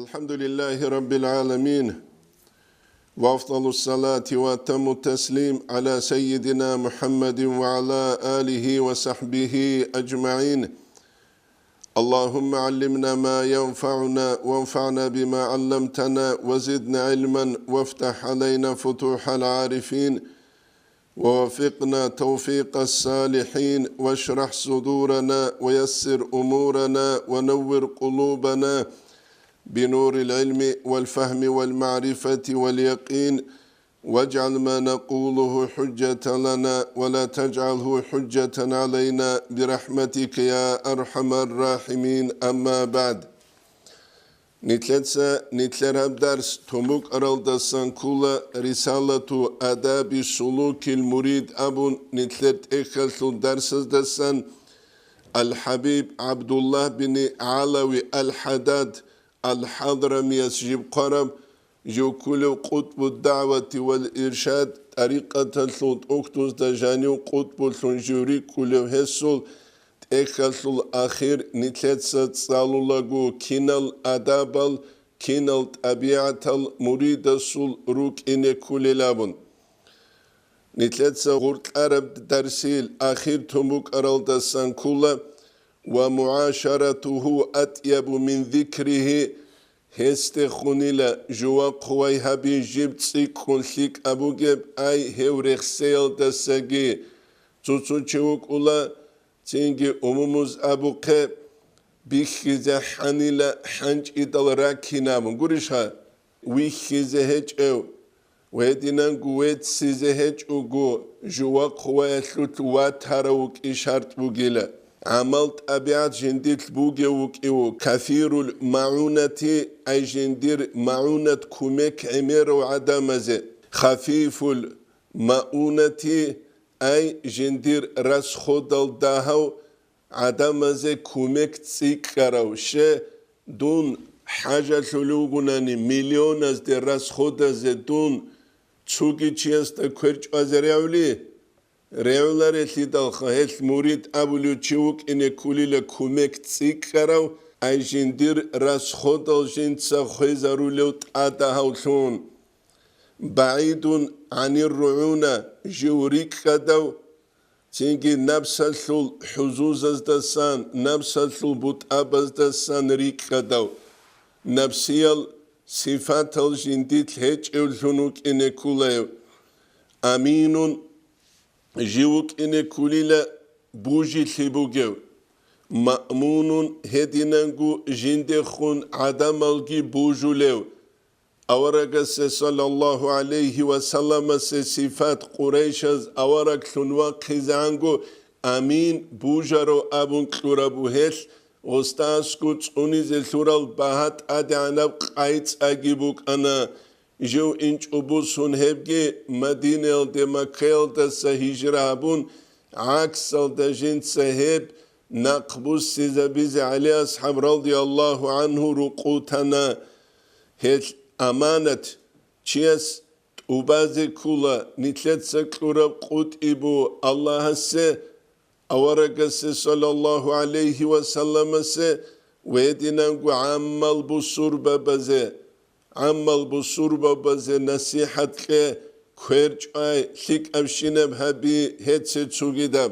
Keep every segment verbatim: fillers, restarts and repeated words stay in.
الحمد لله رب العالمين، وأفضل الصلاة وأتم التسليم على سيدنا محمد وعلى آله وصحبه أجمعين. اللهم علمنا ما ينفعنا وانفعنا بما علمتنا وزدنا علما وافتح علينا فتوح العارفين ووفقنا توفيق الصالحين واشرح صدورنا ويسر أمورنا ونور قلوبنا بنور العلم والفهم والمعرفة واليقين واجعل ما نقوله حجة لنا ولا تجعله حجة علينا برحمتك يا أرحم الراحمين. أما بعد. Нилъеца нилъер гьаб дарс тун букӀаралдасан ккола Рисалату адаби сулукил мурид абун нилъер тӀехьалъул дарсаздасан. Ал-ХӀабиб ГӀабдуллагь бин ГӀалави ал-ХӀаддад ал-ХӀадрамияс жиб хъвараб, жив кколев къутбу дагӀвати вал иршад, тӀарикъаталъул тӀохьдузда жанив къутбулъун жив рикӀкӀулев гьесул тӀехьалъул ахир нилъеца цӀалулаго кинал адабал, кинал тӀабигӀатал муридасул рукӀине кколел абун. Нилъеца гъоркьараб дарсил ахир тун букӀаралдасан ккола: «Ва мугӀашаратуху атӀябу мин зикрихи», гьесдехунила жувахъ вай гьаби жиб цӀикӀкӀун лъикӀаб бугеб, ай гьев рехсеялдасаги. Цо-цо чи вукӀула, цинги умумуз абухъе, бихьизе хӀанила хӀанчӀидал раккин абун. Гурищха, вихьизе гьечӀев ва гьединанго веццизе гьечӀого, жувахъ ваялъулъ ватарав вукӀи шартӀ бугила. ГӀамал-тӀабигӀат жиндилъ бугев вукӀив, касирул магӀунати, ай жиндир магӀунат, кумек гӀемерав гӀадамазе, хафифул маунати, ай жиндир расходал дагьав гӀадамазе кумек цӀикӀкӀарав. Ще, дун хӀажалъулев вугунани миллионазде расходазе, дун цоги чиясда квер чӀвазе регӀули? РегӀуларелъидалха гьелъ мурид абулев чи вукӀине кколила кумек цӀикӀкӀарав, ай жиндир расходал жинца хвезарулев тӀадагьавлъун. БагӀидун гӀанир ругӀуна, жив рикӀкӀадав, цинги напсалъул хӀузузаздасан, напсалъул бутӀабаздасан рикӀкӀадав, напсиял сифатал жиндилъ гьечӀевлъун вукӀине кколев. Аминун, жив вукӀине кколила бужилъи бугев, маъмунун, гьединанго жиндехун гӀадамалги бужулев. Аварагасе саллаллагьу гӀалайгьи ва салламасе сифат Къурайшаз авараглъун вахъизегӀанго амин, бужарав абун кьурабу гьелъ, гъустасго цӀунизе лъурал багьа тӀадегӀанаб къайцӀаги букӀана. Жив инчӀо бусун гьебги Мадинаялде Маккаялдаса гьижра гьабун, гӀаксалда жинца гьеб нахъ буссизабизе ГӀали асхӀаб радияллагьу гӀангьу рукъутана. Гьелъ аманат чияс тӀубазе ккола, нилъеца кьураб къутӀи бу Аллагьасе, аварагасе саллаллагьу гӀалайгьи ва салламасе ва гьединанго гӀаммал бусурбабазе, гӀаммал бусурбабазе насихӀат кье, квер чӀвай, лъикӀабщинаб гьаби гьеце цогидаб.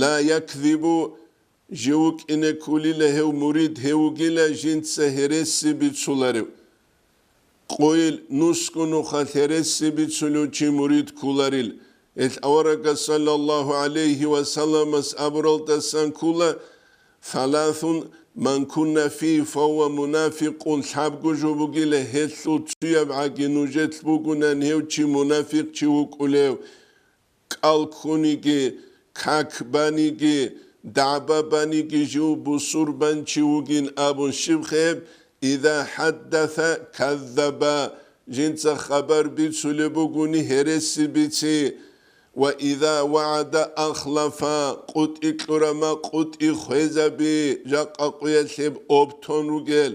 Ла якзибу, жив вукӀине кколила гьев мурид, гьев вугила жинца гьереси бицуларев. Къойил нусго нухалъ гьереси бицулев чи мурид кколарил. Гьелъ аварагас саллаллагьу гӀалайгьи ва салламас абуралдасан ккола: «Саласун ман кунна фигьи фагьува мунафикъун», лъабго жо бугила, гьелъул цуяб гӀаги нужелъ бугунан гьев чи мунафикъ чи вукӀулев. КӀал ккуниги, как баниги, дагӀба баниги жив бусурбанчи вугин абун щиб гьеб, иза хӀаддаса каззаба, жинца хабар бицулеб бугони гьереси бици, ва иза вагӀада ахлафа, къутӀи кьурама къутӀи хвезаби, жакъа къуялъеб обтон ругел,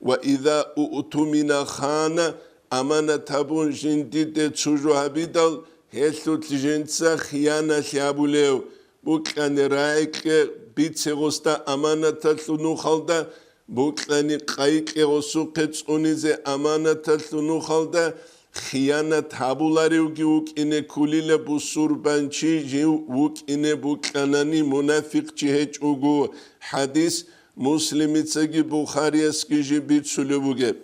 ва иза уътумина хана, аманат гьабун жиндиде цужу гьабидал, гьелъулъ жинца хияналъи гьабулев, букьани рагӀикье бице гъусда аманаталъул нухалда, Букьани къайкье гъосухъе цӀунизе аманаталъул нухалда хиянат гьабуларевги вукӀине ккулила, бусурбанчи жив вукӀине букьанани, мунафикъчи гьечӀого. Хадис Муслимицаги Бухариясги жиб бицулеб бугеб.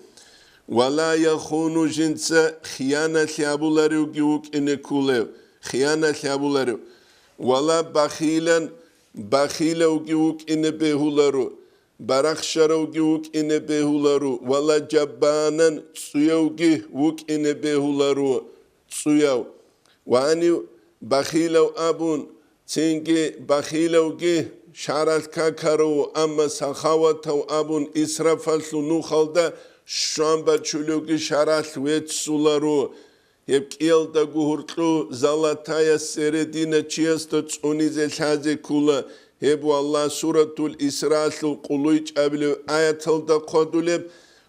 Вала яхуну, жинца хияналъи гьабуларевги вукӀине ккулев, хияналъи гьабуларев. Вала бахилан, бахилавги вукӀине бегьуларо, барахщаравги вукӀине бегьуларо, вала жаббанан, цӀуявги вукӀине бегьуларо, цӀуяв. Ва гьанив бахилав абун, цинги бахилавги шаралъ какаро, амма сахаватав абун исрафалъул нухалда щван бачулевги шаралъ веццуларо. Гьеб кӀиялдаго гьоркьов золотая середина чиясда цӀунизе лъазе ккула. Гьеб валла Суратул Исраалъул къуллуй чӀабилев аяталда хъвадулеб: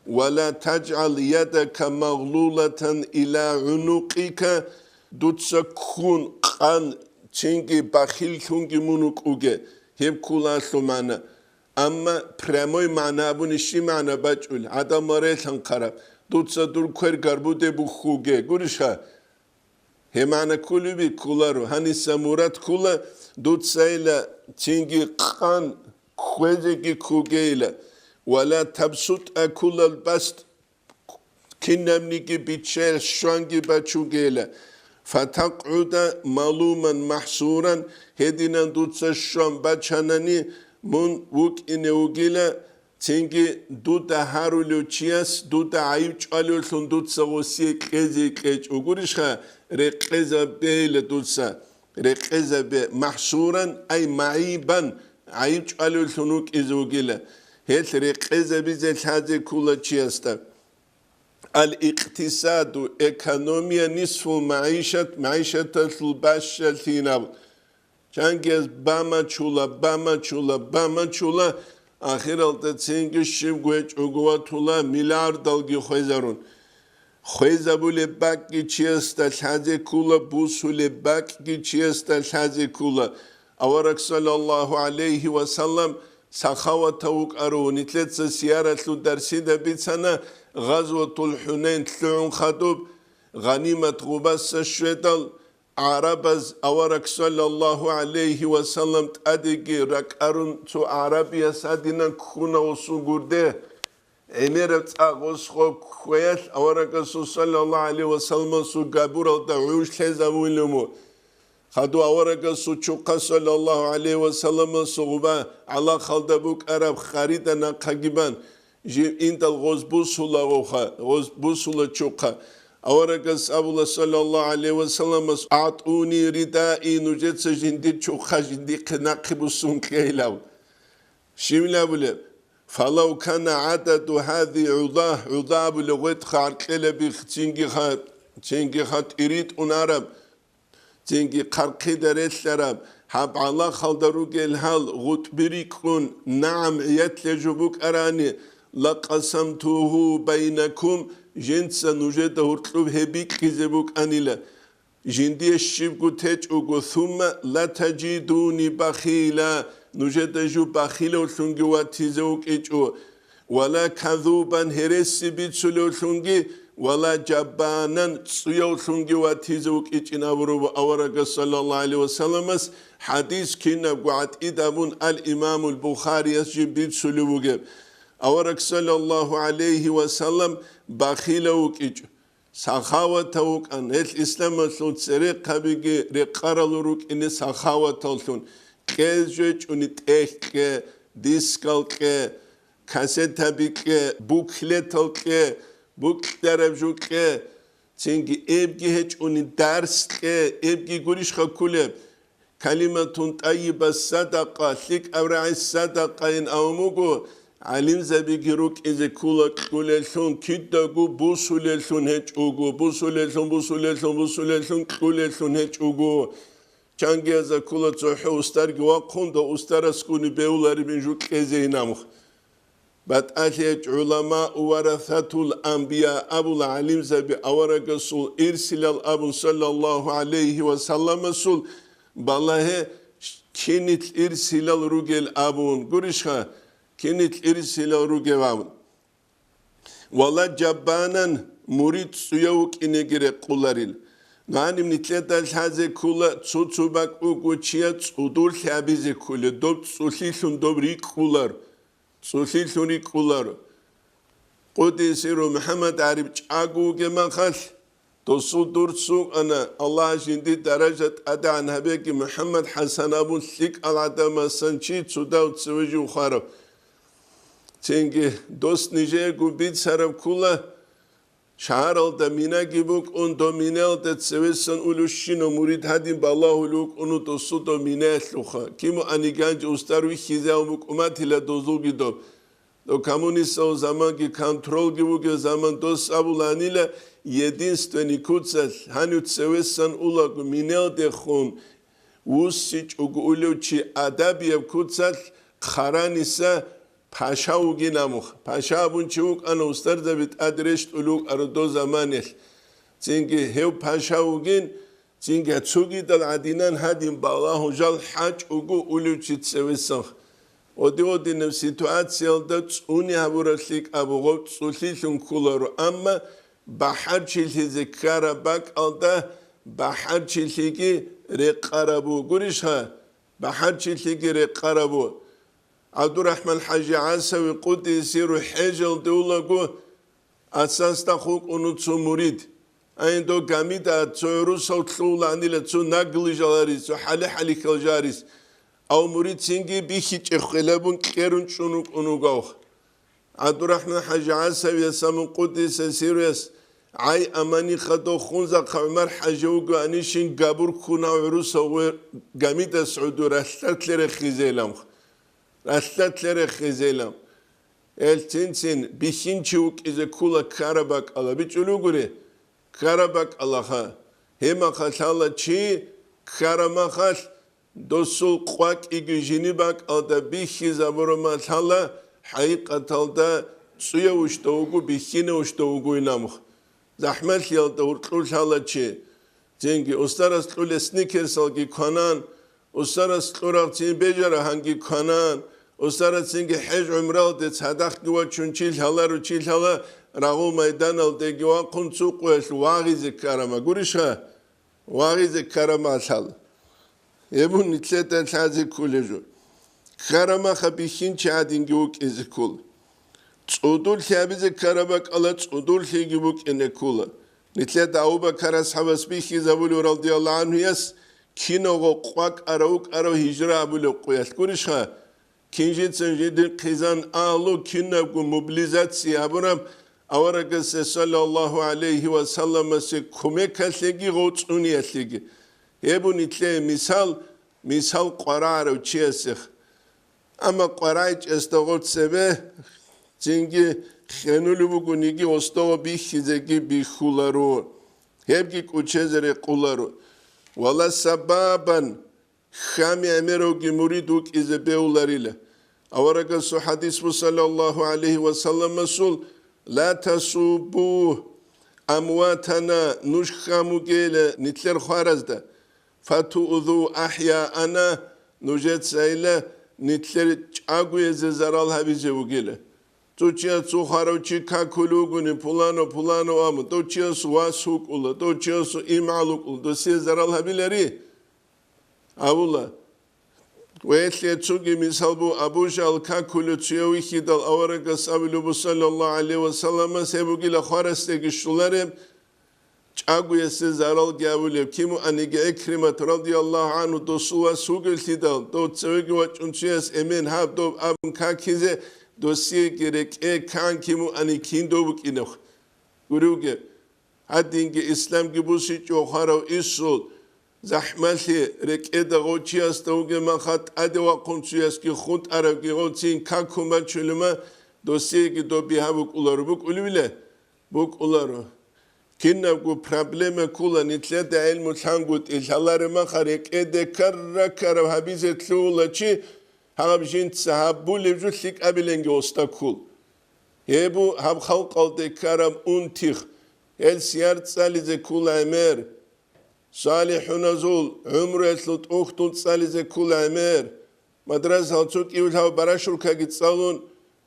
«Ва ла таджгӀал ядака магълулатан ила гӀунукъика», дуца ккун къан цинги бахиллъунги мун вукӀуге, гьеб ккула алъул магӀна. Амма прямой магӀна абуни щи магӀна бачӀул, гӀадамал релъанхъараб, дуца дур квер гарбуде бухьуге, гурищха? Гьеб магӀна кколеби кколаро, гьаниса мурад ккола, дуцайила цинги къан кквезеги ккогейила, ва ла табсутӀа кколал баст, кинабниги биччаял щванги бачугейила, фатакъгӀуда малуман махӀсуран, гьединан дуца щван бачанани, мун вукӀине вугила, цинги дуда гьарулев чияс дуда гӀайиб чӀвалевлъун дуца гъосие кьезе кьечӀо гурищха, рекъезабейила дуца, рекъезабе, махӀсуран, ай магӀибан, гӀайиб чӀвалевлъун вукӀизе вугила, гьелъ рекъезабизе лъазе ккула чиясда. Ал-икътисаду, экономия, нисфул магӀишат, магӀишаталъул бащалъинаб. Чангияз бамачула, бамачула, бамачула, ахиралда цинги щибго гьечӀого ватула, миллиардалги хвезарун. Хвезабулеб бакӀги чиясда лъазе ккула, бусулеб бакӀги чиясда лъазе ккула. Авараг саллаллаху гӀалайхи ва саллам сахаватав вукӀаро, нилъеца сияралъул дарсида бицана, Гъазватул ХӀунайн лъугӀун хадуб, гъанимат гъубаса щведал, гӀарабаз авараг саллаллаху гӀалайхи ва саллам тӀадеги ракӀарун цо гӀарабияс гьадинан ккуна гъосул гурде. ГӀемераб цӀакъ гъос хоб кквеялъ аварагасул саллаллаху гӀалайхи ва салламасул габуралда гӀуж лъезавулему. Хадув аварагасул чухъа саллаллаху гӀалайхи ва салламасул гъуба гӀалахалда букӀараб харида нахъаги бан, жив индал гъоз бусулагъуха, гъоз бусула чухъа. Аварагас абула саллаллаху гӀалайхи ва салламас: «АгӀтӀуни ридаи», нужеца жиндир чухъа жиндихъе нахъе буссун кьейилав. Щивилабулеб? «Фалав кана гӀададу гьази гӀуда», гӀуда абулеб гъветӀ гӀаркьелаби цинги ха-, цинги хатӀиритӀун араб, цинги хъархъида релълъараб, гьаб гӀалахалда ругел гьал гъутӀби рикӀкӀун, нагӀам гӀиялъе жо букӀарани, «лакъасамтугьу байнакум», жинца нужеда гьоркьоб гьеб бикьизе букӀанила. Жиндие щибго течӀого, «сумма латаджидуни бахила», нужеда жо бахилавлъунги ватизе вукӀичӀо, «вала казубан», гьереси бицулевлъунги, «вала жаббанан», цӀуявлъунги ватизе вукӀичӀин абураб аварагас саллаллаху гӀалайхи ва салламас. Хадис кинабго гӀатӀид абун ал-Имамул Бухарияс жиб бицулев вугеб. Авараг саллаллаху гӀалайхи ва саллам бахилав вукӀичӀо. Сахаватав вукӀан, гьел исламалъул церехъабиги рекъарал рукӀине сахаваталлъун, кьез жечӀуни тӀехь кье, дискал кье, кассетаби кье, буклетал кье, букьараб жо кье, цинги эбги гьечӀуни дарс кье, эбги гурищха ккулеб? Калиматун тӀайиба садакъа, лъикӀаб рагӀи садакъайин авун буго, гӀалимзабиги рукӀизе ккула кьулеллъун, кидаго бусулеллъун гьечӀого, бусулеллъун, бусулеллъун, бусулеллъун кьулеллъун гьечӀого. Чангияза ккула цохӀо устарги вахъун, дов устарасгуни бевларибин жо кьезе инамух. БатӀалъи гьечӀ, гӀуламаъ варасатул анбия абула гӀалимзаби аварагасул ирсилал абун, саллаллаху гӀалайхи ва салламасул балагье кинил ирсилал ругел абун. Гурищха, кинил ирсилал ругев абун. Вала жаббанан мурид цӀуяв вукӀинеги рекъуларил. Гъаниб нилъеда лъазе ккола цо-цо бакӀ буго чияс цӀудурлъи абизе кколел, доб цӀулъилъун доб рикӀкӀулар, цӀулъилъун рикӀкӀулар. Къуддиса сирругьу МухӀаммад ГӀариб чӀаго вугеб махалъ, досул дурц вукӀана, Аллагь жиндир даража тӀадегӀан гьабеги, МухӀаммад ХӀасан абун лъикӀал гӀадамасан чи цо дов цеве жив хварав. Цинги дос нижеего бицараб ккола, шагьаралда минаги букӀун, доб минаялда цевесан улевщинав мурид гьадин балагьулев вукӀуна досул доб минаялъулха. Киму аниганчи устар вихьизе гьав букӀуматила дозулги доб. Дов коммунистал заманги контролги вугев заман дос абуланила, единственный куцалъ гьанив цевесан улаго минаялдехун вуссичӀого улев чи адабияб куцалъ хъараниса паша вугин амух. Паша абун чи вукӀана устарзаби тӀад рещтӀулев вукӀарав дов заманалъ. Цинги гьев паша вугин, цинги цогидал гӀадинан гьадин балагьун жал хӀачӀого улев чи цевесанх. Оди-одинаб ситуациялда цӀуни гьабураб лъикӀаб гъов цӀулъилъун кколаро, амма бахӀарчилъизе ккараб бакӀалда бахӀарчилъиги рекъарабу. Гурищха? БахӀарчилъиги рекъарабу. ГӀабдурахӀман ХӀажи ГӀасави къуддиса сирругьу хӀежалде улаго, асасда хукӀуну цо мурид. Ай, дов гамида цо гӀурусав лъугьуланила, цо наглый жаларис, цо хӀали-хӀалихьал жарис. Ав мурид цинги бихьичӀеб хвелабун кьерун чӀун вукӀун вугавх. ГӀабдурахӀман ХӀажи ГӀасавияс абун къуддиса сирругьуяс, гӀай, аманиха дов Хунзахъа ГӀумар ХӀажи вугоанищин габур ккун гьав гӀурусав гъвер гамидас гӀодов ралъдалъе рехизейилан. Ралъдалъе рехизейилан. Эл цин-цин бихьинчи вукӀизе ккола ккараб бакӀала. БичӀчӀулев гури, ккараб бакӀалаха. Гьеб махалъ лъала чи ккараб махалъ, досул къвакӀиги жини бакӀалда бихьизабураб махалъ лъала, хӀакъикъаталда цӀуявущ дов вуго, бихьинавущ дов вугойилан. ЗахӀмалъиялда гьоркьор лъала чи. Цинги устарас кьулеб сникерсалги кванан, устарас кьураб цин бежарагьанги кванан, устарас цинги хӀеж-гӀумралде цадахъги вачун чи лъаларо, чи лъала рагъул майданалдеги вахъун цо къоялъ вагъизе ккарама. Гурищха? Вагъизе ккарама лъала. Гьеб нилъеда лъазе кколеб жо. Ккарамаха бихьинчи гӀадинги вукӀизе ккола. ЦӀудурлъи гьабизе ккараб бакӀала цӀудурлъиги букӀине ккола. Нилъеда Абу Бакар асхӀабас бихьизабулев радияллагьу гӀанхуяс кинавго къвакӀарав вукӀарав гьижра абулеб къоялъ гурищха? Кинжицин жидин хъизан агьлу кинабго мобилизация гьабураб аварагасе саллаллагьу гӀалайгьи ва салламасе кумекалъеги гъов цӀуниялъеги. Гьеб нилъее мисал, мисал къварагӀарав чиясех. Амма къварагӀичӀесда гъов цебе цинги хенулев вугониги, гъосда гъов бихьизеги бихьуларо, гьебги кӀучезе рекъуларо. Вала сабабан, хьами гӀемеравги мурид вукӀизе бегьуларила. Аварагасул хӀадис буго, саллаллагьу гӀалайгьи ва салламасул: «Ла тасуббу амватана», нуж хьамугейила нилъер хваразда. «Фатуъзу ахӀяана», нужецайила нилъер чӀагоязе зарал гьабизе вугила. Цо чияс цо хварав чи какулев вугони, пуланав, пуланав абун, дов чиясул вас вукӀула, дов чиясул имгӀал вукӀула, досие зарал гьабилари? Абула. Ва гьелъие цоги мисал буго, Абу Жагьл какулев цояв вихьидал аварагас абулеб буго, саллаллагьу гӀалайгьи ва салламас, гьеб бугила хварасдеги щолареб, чӀагоясе заралги гьабулеб. Кин вукӀаниги ГӀикримат радияллагьу гӀанху досул вас вугевлъидал, дов цевеги вачӀун цояс эмен гьаб доб абун какизе, досиеги рекӀее ккан кин вукӀани кин дов букӀинев. Гуревги, гьадинги исламги бусичӀо хварав инсул захӀмалъи рекӀеда гъов чиясда вугеб маха тӀаде вахъун цоясги хутӀарабги гъов цин какун бачулема, досиеги доб бигьа букӀуларо, букӀулевила? БукӀуларо. Кинабго проблема ккола, нилъеда гӀелму лъангутӀи лъалареб маха рекӀеде ккара-ккараб гьабизе лъугьула чи, гьаб жинца гьабулеб жо лъикӀабиланги гъосда ккол. Гьеб бу гьаб халкъалде ккараб унтих, гьел сияр цӀализе ккола гӀемер. СалихӀуназул гӀумруялъул тӀухьдул цӀализе ккола гӀемер. Мадрасал цо кӀивлъав барашуркаги цӀалун,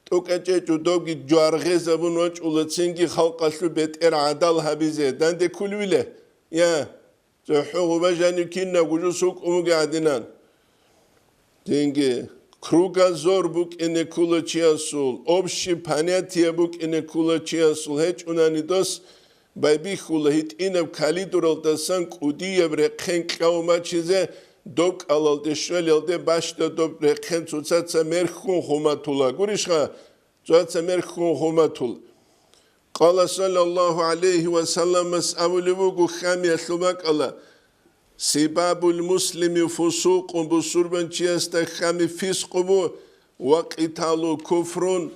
тӀокӀа чӀечӀо, добги жваргъезабун вачӀула цинги халкъалъул бетӀер гӀадал гьабизе. Данде кколевила? Я, цохӀо гъуба жанив кинабго жо сукӀун бугеб гӀадинан. Цинги кругозор букӀине ккола чиясул, общий понятие букӀине ккола чиясул, гьечӀунани дос байбихьула гьитӀинаб калидуралдасан кӀудияб рехъен кьавмачизе, доб кӀалалде щвелалде бащда доб рехъен цоцаца мерхьун хъуматула. Гурищха? Цоцаца мерхьун хъуматула. Къала саллаллагьу гӀалайгьи ва салламас абулеб буго хьамиялъул бакӀала: «Сибабул муслими фусукъун», бусурбанчиясда хьами фискъу бу, «ва къиталу куфрун»,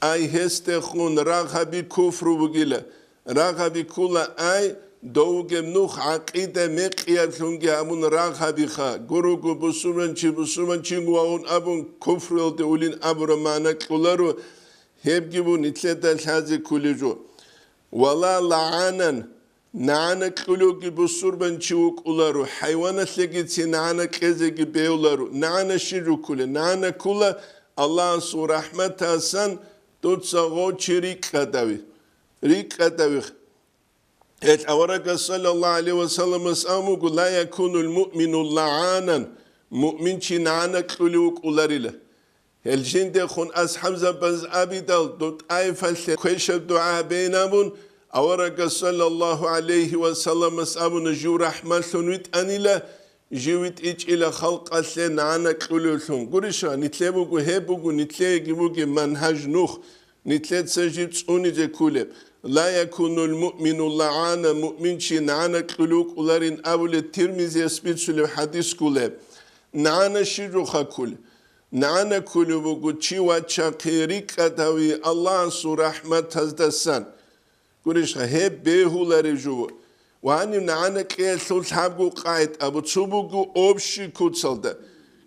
ай гьесдехун рагъаби куфру бугила. Рагъаби ккула ай, довгеб нух гӀакъида мекъияблъунги абун рагъабиха, гуруго бусурбанчи бусурбанчинго вагъун абун куфруялде улин абураб магӀна кьоларо, гьебги бу нилъеда лъазе кколеб жо. Вала лагӀанан, нагӀана кьулевги бусурбанчи вукӀуларо, хӀайваналъегицин нагӀана кьезеги бегьуларо. НагӀана щиб жо ккула? НагӀана ккула Аллагьасул рахӀматасан дуца гъов чи рикӀкӀадави. РикӀкӀадави. Гьел аварагас саллаллагьу гӀалайгьи ва салламас абун буго: «Ла якунул муъмину лагӀанан», муъминчи нагӀана кьулев вукӀуларила. Гьел жиндехун асхӀабзабаз абидал, доб тӀайфалъе квешаб дугӀа гьабейин абун, аварагас саллаллагьу гӀалайгьи ва салламас абуна: «Жив рахӀмалъун витӀанила, жив витӀичӀила халкъалъе нагӀана кьулевлъун». Гурищха, нилъе буго, гьеб буго нилъееги бугеб манхӀаж нух. Нилъеца жиб цӀунизе ккулеб: «Ла якунул муъмину лагӀана», муъминчи нагӀана кьулев вукӀуларин абулеб Тирмизияс бицулеб хӀадис ккулеб. НагӀана щиб жоха ккулеб? НагӀана ккулев вуго чи вачахъе рикӀкӀадави Аллагьасул рахӀматаздасан. Гурищха, гьеб бегьуларев жо. Ва гьаниб нагӀана кьеялъул лъабго къагӀида абу, цо буго общий куцалда.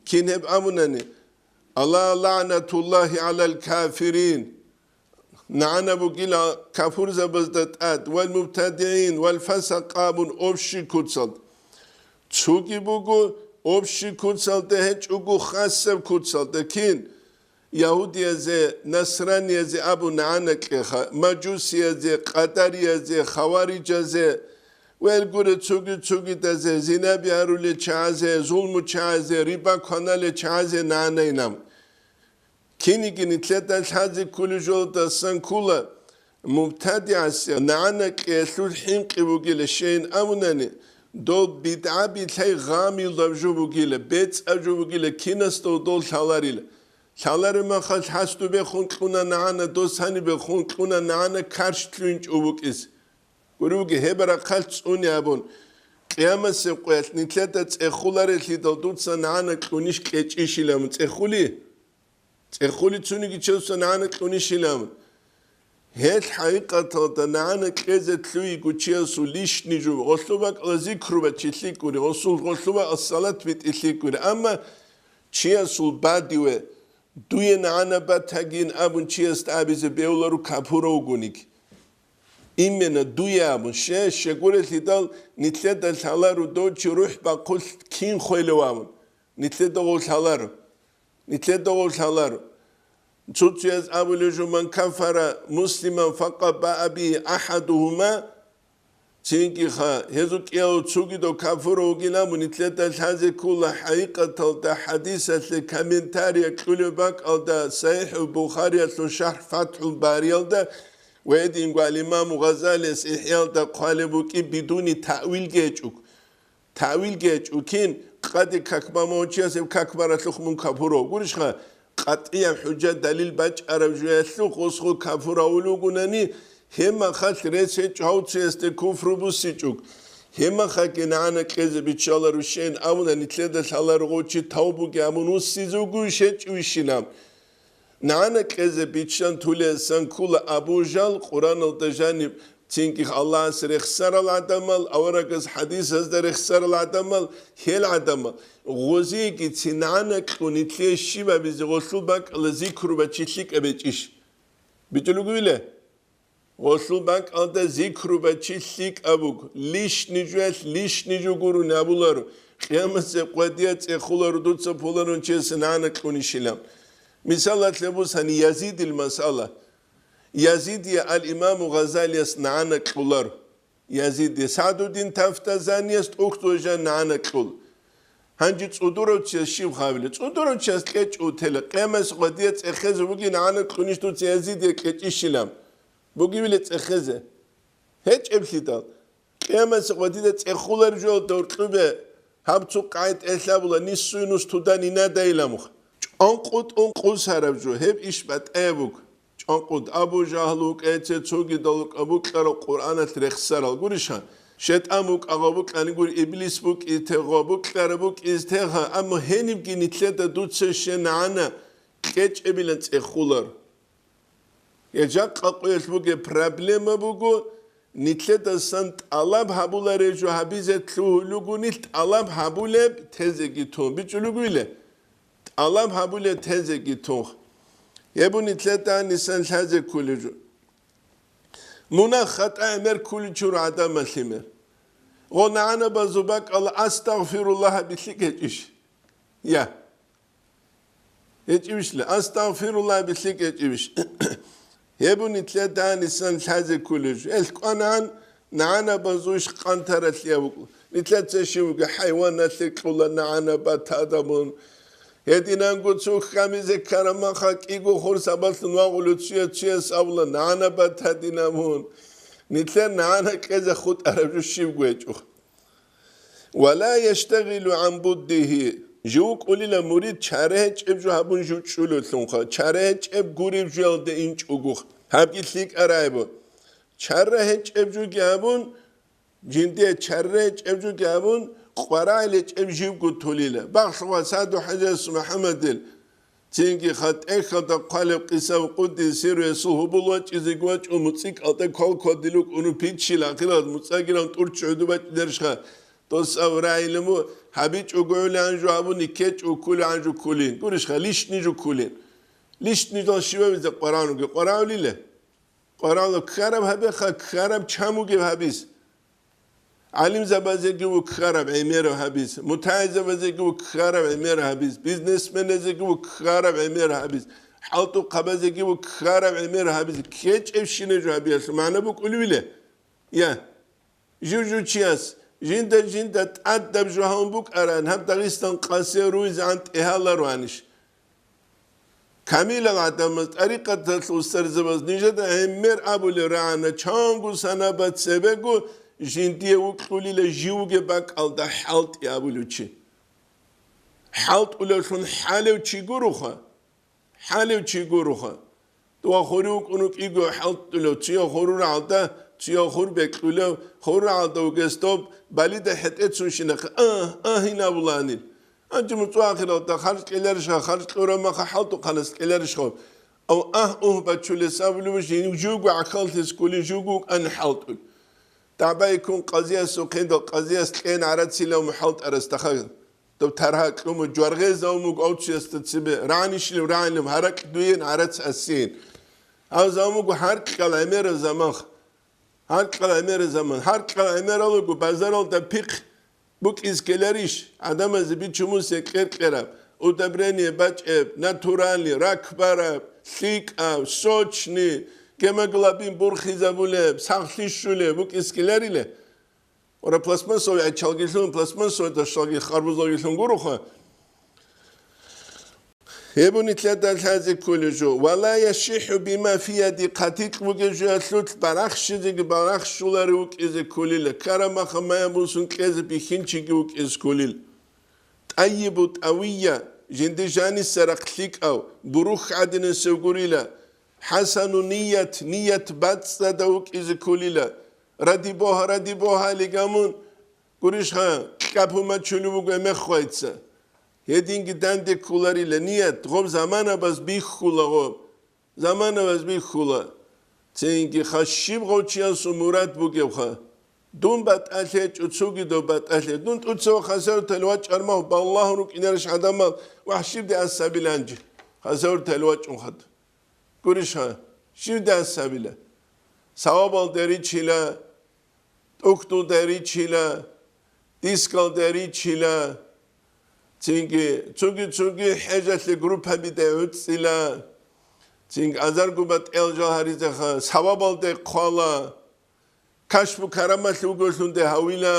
Кин гьеб абунани, «Ала лагӀнатуллагьи гӀалал кафирин», нагӀана бугила кафурзабазда тӀад, «вал мубтадигӀин, вал фасакъ» абун общий куцалда. Цоги буго общий куцалда, гьечӀого хасаб куцалда. Кин? Ягьудиязе, насраниязе абун нагӀана кьеха, мажусиязе, къадариязе, хаварижазе, ва гьел гуре цоги-цогидазе, зинаби гьарулел чагӀазе, зулму чагӀазе, риба кваналел чагӀазе нагӀанайин абун. Киниги нилъеда лъазе кколеб жолдасан ккула, мубтадигӀасе нагӀана кьеялъул хӀинкъи бугила, щайин абунани, дол бидгӀаби лъай гъамилаб жо бугила, бецӀаб жо бугила, кинасда дол лъаларила. Лъалареб махалъ хӀасду бехун кьуна нагӀана, дос гьаниб бехун кьуна нагӀана карщ лъугьинчӀо букӀизе. Гуревги, гьеб рахъалъ цӀуне абун, къиямасеб къоялъ нилъеда цӀехоларелъидал дуца нагӀана кьунищ кьечӀищилан цӀехоли? ЦӀехоли цониги чиясда нагӀана кьунищилан? Гьел хӀакъикъаталда нагӀана кьезе лъугьиго чиясул лишний жо, гъолъул бакӀалда зикру бачи лъикӀури, гъосул гъолъул бакӀалда салат битӀи лъикӀури. Амма чиясул бадиве, дуе нагӀана батагин абун чиясда абизе бегьуларо капурав вугониги. Именно дуе абун, ще, щегурелъидал нилъеда лъаларо дов чи рухӀ бахъулъ кин хвелев абун. Нилъеда гъов лъаларо. Нилъеда гъов лъаларо. Цо-цояз абулеб жо: «Ман кафара муслиман факъад баа бигьи ахӀадугьума», цинги ха, гьезул кӀиялда цогидав капурав вугин абун нилъеда лъазе ккола, хӀакъикъаталда хӀадисалъе комментария кьулеб бакӀалда СахӀихӀул Бухариялъул шархӀ ФатхӀул Бариялда ва гьединго ал-Имаму Гъазалияс ИхӀяалда хъвалеб букӀин, бидуни таъвилги гьечӀого. Таъвилги гьечӀо, кин, къаде как бамав чияс гьеб как баралъухъ мун капурав гурищха, къатӀияб хӀужа далил бачӀараб жоялъухъ гъосго капуравулев вугунани, гьеб махалъ рес гьечӀо гьав цоясде куфру буссичӀого. Гьеб махалъги нагӀана кьезе биччаларущин абуна, нилъеда лъаларо гъов чи тавбуги абун вуссизе вугевищ гьечӀевищилан. НагӀана кьезе биччан тулесан ккула Абу Жал Къураналда жаниб, цинги Аллагьас рехсарал гӀадамал, аварагас хӀадисазда рехсарал гӀадамал, гьел гӀадамал. Гъозиеги цин нагӀана кьун нилъее щиб абизе гъолъул бакӀалда зикру бачи лъикӀаб гьечӀищ? БитӀулеб бугила? Гъолъул бакӀалда зикру бачи лъикӀаб буго, лишний жоялъ лишний жо гурони абуларо, къиямасеб къвадия цӀехоларо дуца пуларун чиясе нагӀана кьунищилан. Мисалалъе бусани Язидил масъала. Язидие ал-Имаму Гъазалияс нагӀана кьолар. Язидие СагӀдуддин Тафтазанияс тӀухьдул жан нагӀана кьол. Гьанже цӀудуравчияс щиб гьабила? ЦӀудуравчияс кьечӀо тела, къиямас гъодия цӀехезе бугин нагӀана кьунищ дуца Язидие кьечӀищилан? Бугевила цӀехезе? ГьечӀеблъидал. Къиямасеб ва дида цӀехулар жо доркьубе, гьаб цо къагӀид элъабула, ниссуй нус туда нинадайиламух. ЧӀанкъутӀун къусараб жо, гьеб иш батӀаяб буго. ЧӀанкъут Абу Жагьл вукӀа, цогидал вукӀа, букьарал Къуръаналъ рехсарал гуриша? ШетӀан вукӀа, гъо букьани гури, иблис букӀи тегъо, букьараб букӀиз тегъа, амма гьенибги нитлъеда дуца щенагӀана кьечӀебилан цӀехулар. Гьел жакъа къоялъ бугеб проблема буго, нитлъедасан тӀалаб гьабуларел жо гьабизе лъугьулугунил тӀалаб гьабулеб тезеги тун. БичӀулугуйиле? ТӀалаб гьабулеб тезеги тун. Гьеб бу нитлъеда гьанисан лъазе ккулел жо. Мунагь хатӀа гӀемер ккуличур гӀадамалъимер. Гъо нагӀанабазул бакӀалда «Астагъфируллагь» бихьи гьечӀищ? Я. ГьечӀебищла, «Астагъфируллагь» бихьи гьечӀебищ? Гьеб бу нитлъеда гьанисан лъазе ккулел жо. Гьелъ кӀванагӀан нагӀанабазул иш къантаралъияб букӀла. Нитлъеца щив буго хӀайваналъе кьула нагӀана батадабун. Гьединанго цо хьамизе ккарамаха кӀиго хурсабалъун вагъулев цуя-цуяс абула нагӀана батадинабун. Нитлъер нагӀана кьезе хутӀараб жо щибго гьечӀо. «Ва ла яштагъилу гӀан буддигьи». Жив кьулила мурид чара гьечӀеб жо гьабун жив чӀулевлъунха, чара гьечӀеб гуреб жоялде инчӀого. Гьабги лъикӀарайбу. Чара гьечӀеб жоги гьабун, жинде чара гьечӀеб жоги гьабун, къварагӀел гьечӀеб живго толила. Бахъ ва саду хӀажас МухӀаммадил. Цинги хатӀехьалда хъвалеб къисав къуддиса сирругьу гьесул гьубул вачӀизеги вачӀун муцӀикӀалда квалквадилукӀуну пиччил ахирал муцӀагиран тӀурччу гӀуду бачӀидершха, дос аврагьилиму гьабичӀого гӀолигӀан жо гьабуни ккечӀо ккулигӀан жо ккулин. Гурищха, лишни жо ккулин. Лишни жал щивабизе къварануги къваравлиле? Къварала ккараб гьабеха, ккараб чамугеб гьабиз. ГӀалимзабазеги вуккараб гӀемераб гьабиз, мутагӀилзабазеги вуккараб гӀемераб гьабиз, бизнесменазеги вуккараб гӀемераб гьабиз, хӀалтӀухъабазеги вуккараб гӀемераб гьабиз, ккечӀебщинаб жо гьабиялъул магӀна букӀулевиле? Я. Жив-жив чияс, жинда-жинда тӀадаб жо гьавун букӀаран, гьаб Дагъистан къасе руйзегӀан тӀегьалароанищ? Камилал гӀадамаз, тӀарикъаталъул устарзабаз нижеда гӀемер абулеб рагӀана, чанго санаба цебего жиндие вукьулила живго бакӀалда хӀалтӀи абулев чи. ХӀалтӀулевлъун хӀалев чи гуроха, хӀалев чи гуроха. Дова хури вукӀун вукӀиго хӀалтӀулев, цуя хуруралда, цуя хур бекьулев, хуруралда вугес доб балида хӀетӀецунщинахъе, агь, агь, гьинабуланил. Гьанже муцӀу ахиралда харж кьеларищха, харж кьураб маха хӀалтӀухъанас кьеларищха? Ав агь-угь бачулес абулев жив-, живго гӀахьаллъи ккулин, живго вукӀан хӀалтӀул. ДагӀбайккун къазиясухъе, дов къазияс кьен гӀарацилав мухӀалтӀарасдаха. Дов таргьа кьуму жваргъезавун вуго авциясда цебе, рагӀанищилев рагӀанилев гьаракь дуен гӀарац асиен. Гьав заман вуго гьаркьал гӀемераб заман. Гьаркьал гӀемераб заман. Гьаркьал гӀемерал вуго базаралда пихъ букӀиз ккеларищ, гӀадамазе бичумусе кьер-кьераб, удобрение бачӀеб, натуральный, ракь бараб, лъикӀаб, сочный, гемоглобин бурхизабулеб, сахлъи щулеб букӀиз ккелариле? Ора пластмассовый гӀечалгилъун, пластмассовый ташалги харбузалгилъун гуроха. Гьеб бу нитлъеда лъазе кколев жо. «Ва ла яшихӀу бима фи яди», хъатикь бугеб жоялъулъ барахщизеги барахщуларев вукӀизе кколила, ккараб маха мая бусун кьезе бихьинчиги вукӀизе кколил. «ТӀайибу тӀавия», жинди жаниса рахъ лъикӀав, бурухь гӀадинасев гурила, «хӀасану ният», ният бацӀцӀадав вукӀизе кколила, «ради Бога, ради Бога», лигамун, гурищха, кьапу мачулев вуго меххвайца. Гьединги данде кколарила ният, гъоб заманабаз бихьула гъоб. Заманабаз бихьула. Цинги хас щиб гъов чиясул мурад бугебха. Дун батӀалъе чӀуцуги дов батӀалъе. Дун тӀуцав хасавтал вачӀармав балагьун рукӀинарищ гӀадамал вахӀ щибде асабиланчи? Хасавтал вачӀун хат. Гурищха, щибде асабила? Савабалде ричила, тӀухьдулде ричила, дискалде ричила, Цинги цуги-цуги хӀежалъе группабиде гӀуцӀила. Цинги азарго батӀиял жал гьаризеха, савабалде хъвала. Кашпу карамалъ вуголъунде гьавила.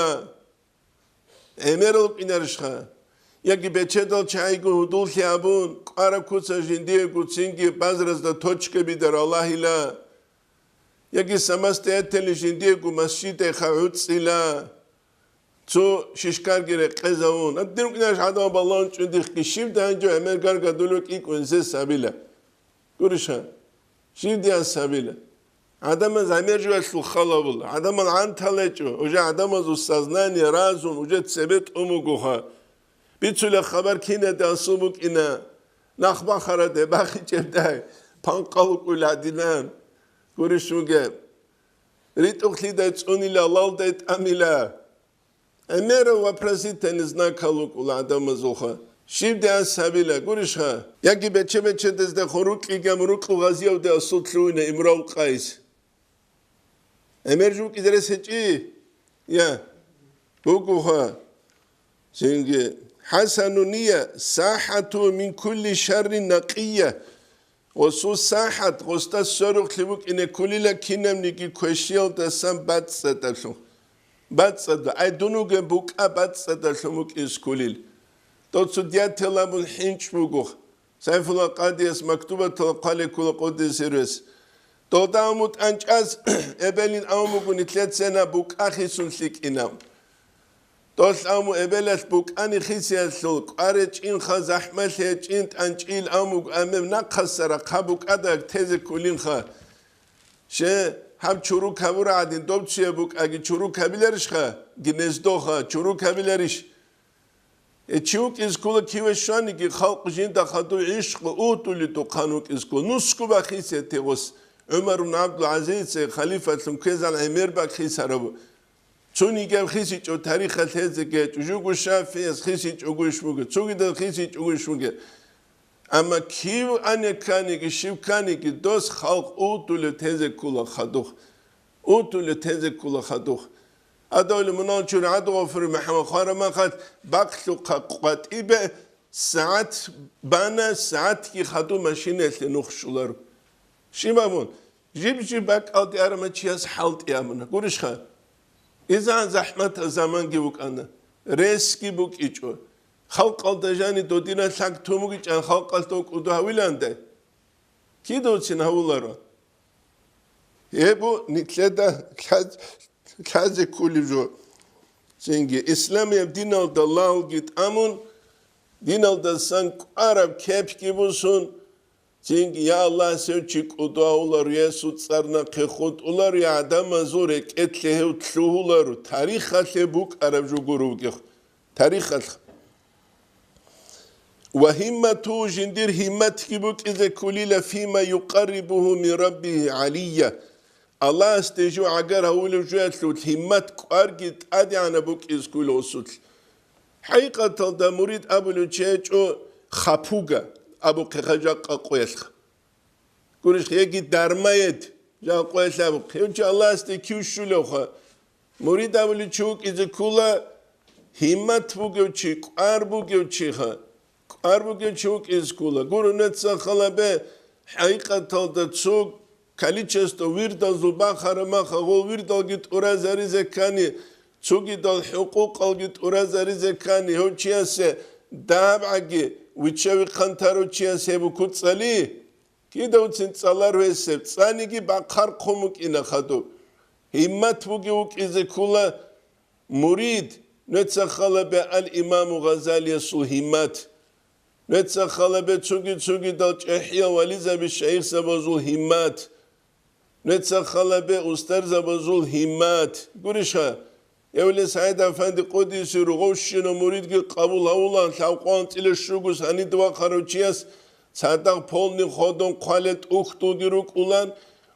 ГӀемерал кӀинарищха? Яги бечедал чагӀиго гьудуллъи абун, кӀвараб куца жиндиего цинги базразда точкабида ралагьила. Яги самостоятельный жиндиего масжидайха гӀуцӀила. Цо шишкарги рекъезавун. Гьадин рукӀинарищ гӀадамал балагьун чӀун дихъги, щиб дагьанчӀо гӀемер гаргадулев кӀикӀкӀун зес гьабила. Гуриша, жив диас гьабила. ГӀадамаз гӀемер жоялъул халавул, гӀадамал гӀанталечӀо, уже гӀадамазул сознание, разум уже цебе тӀун бугоха. Бицула хабар кинаде асул букӀина, нахбахараде бахичӀебдай, панкъал вукӀула гӀадинан. Гурищ вугеб. РитӀухълъидай цӀунила, лалдай тӀамила. ГӀемерав вопросительный знакал вукӀула гӀадамазулха. Щиб диас гьабила, гурищха? Яги бече-бечедазда хун рукьиги гьабун рукьул гъазиявде асул лъугьина Имрул Къайс. ГӀемер жукӀизе рес гьечӀи? Я, бугоха. Цинги, хӀасану ния, сахӀату мин кулли шаррин накъия. Гъосул сахӀат, гъосда сорухълъи букӀине кколила кинабниги квешиялдасан бацӀцӀадалъун. БацӀцӀадаб, ай дун вугеб букӀа бацӀцӀадалъун букӀин скулил. Дов цо диятел абун хӀинчӀ буго. Сайфулла Къадияс мактубатал хъвале ккола къуддиса сирругьу. Долда аму тӀанчӀаз эбелин авун буго нилъецина букӀа хисун лъикӀинав. Долъ аму эбелалъ букӀани хисиялъул кӀвар гьечӀинха, захӀмалъи гьечӀин, тӀанчӀил амуг амеб нахъаса рахъа букӀадаг тезе кколинха. Ще, гьаб чурукабура гӀадин, доб чуя букӀаги чурукабиларищха? Гнездоха чурукабиларищ? Э, чи вукӀиз ккола киве щваниги, халкъ жинда хадув гӀишкъу угьдулидухъан вукӀиз ккола. Нусго бахисе тегъос ГӀумар ибн ГӀабдул-ГӀазизица халифалъун кквезал гӀемер бахисарабу. Цунигаб хисичӀо тарихалъ гьезеги гьечӀо, жуго ШафигӀияс хисичӀогойищ буго, цогидал хисичӀогойищ буго. Амма кив ане кканиги, щив кканиги, дос халкъ утулев тезе ккула хадух. Утулев тезе ккула хадух. Адавли мунал чури гӀадугъафури МухӀаммад хварамахалъ бахълъухъа къватӀибе сагӀат бана, сагӀатги хаду машинаялъе нух щуларо. Щиб абун? Жиб-жиб бакӀалде арама чияс хӀалтӀи абуна. Гурищха? Изан захӀматаб заманги вукӀана. Ресги букӀичӀо. Халкъалда жани додина лъаг тумугичӀан халкъалъ дов кӀуду гьавиланда. Кидавцин гьавуларо? Гьебу нилъеда лъаз-, лъазе ккулеб жо. Цинги исламияб диналда лагълги тӀамун, диналдасан кӀвараб кепги бусун, цинги, я Аллагь, сев чи кӀуду гьавуларо, я цӀар нахъе хутӀуларо, я гӀадамазул рекӀелъе гьев лъугьуларо, тарихалъе букӀараб жо гуро вугев. Тарихалъ. Ва гьиммату, жиндир гьимматги букӀизе кколила фима юкъаррибугьу мин раббигьи гӀалия. Аллагьасде жо гӀагар гьавулев жоялъул гьиммат кӀварги тӀадегӀанаб букӀиз ккола гъосулъ. ХӀакъикъаталда мурид абулев чи гьечӀо хапуга, абухъе хъа жакъа къоялъха. Гурищ, яги дармаед, жакъоялъ абухъ. Гьев чи Аллагьасде кив щулевха? Мурид абулев чи вукӀизе ккола, гьиммат бугев чи, кӀвар бугев чиха. КӀвар бугев чи вукӀизе ккола. Гуро, нуца халабе, хӀакъикъаталда цо количество вирдазул бахара маха, гъол вирдалги тӀуразаризе ккани, цогидал хӀукъукъалги тӀуразаризе ккани, гьев чиясе дагьабгӀаги виччави хъантарав чияс гьеб куцӀали, кидавцин цӀалар гьесеб, цӀаниги бахъар хъун букӀина хадуб. Гьиммат бугев вукӀизе ккола мурид, нуца халабе ал-Имаму Гъазалиясул гьиммат. Нуца халабе цуги-цугидал чӀехӀиял вализаби шайихзабазул гьиммат. Нуца халабе устарзабазул гьиммат. Гурищха, Эвлес ГӀайд-Афанди къудиси ругъовщинав муридги къабул гьавулан, лъавкъван цӀила щугус гьанида вахъарав чияс цадахъ полный ходун хъвалел тӀухьдулги рукӀулан,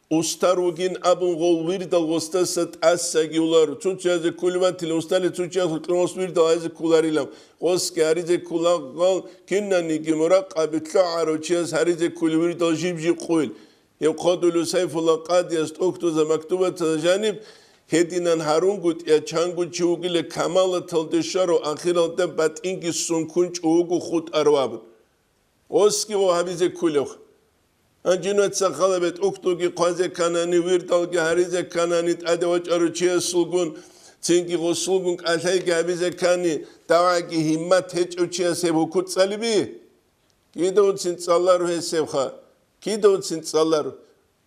устар вугин абун гъол вирдал гъостаса тӀасаги уларо. Цуцазе кколев ватила устали цу чияс гьоркьор гъос вирдал гьаризе кколарилан, гъосги гьаризе кколагъал кинаниги муракъаби лъугӀарав чияс гьаризе кколев вирдал жиб-жиб къуйил. Гьев хъодулев Сайфулла къадияс тӀухьдуза мактубатазда жаниб гьединан гьарунгутӀиялъ чанго чи вугила камалаталде щварав, ахиралда батӀинги сон ккун чӀого хутӀарав абун. Осги гъо гьабизе кколев. Гьанже нуца халабе тӀухьдулги хъвазе кканани, вирдалги гьаризе кканани, тӀаде вачӀарав чиясулгун, цинги гъосулгун кӀалъайги гьабизе ккани, давгӀаги гьиммат гьечӀев чияс гьеб гьукур цӀалиби? Кидавцин цӀаларо гьесевха, кидавцин цӀаларо.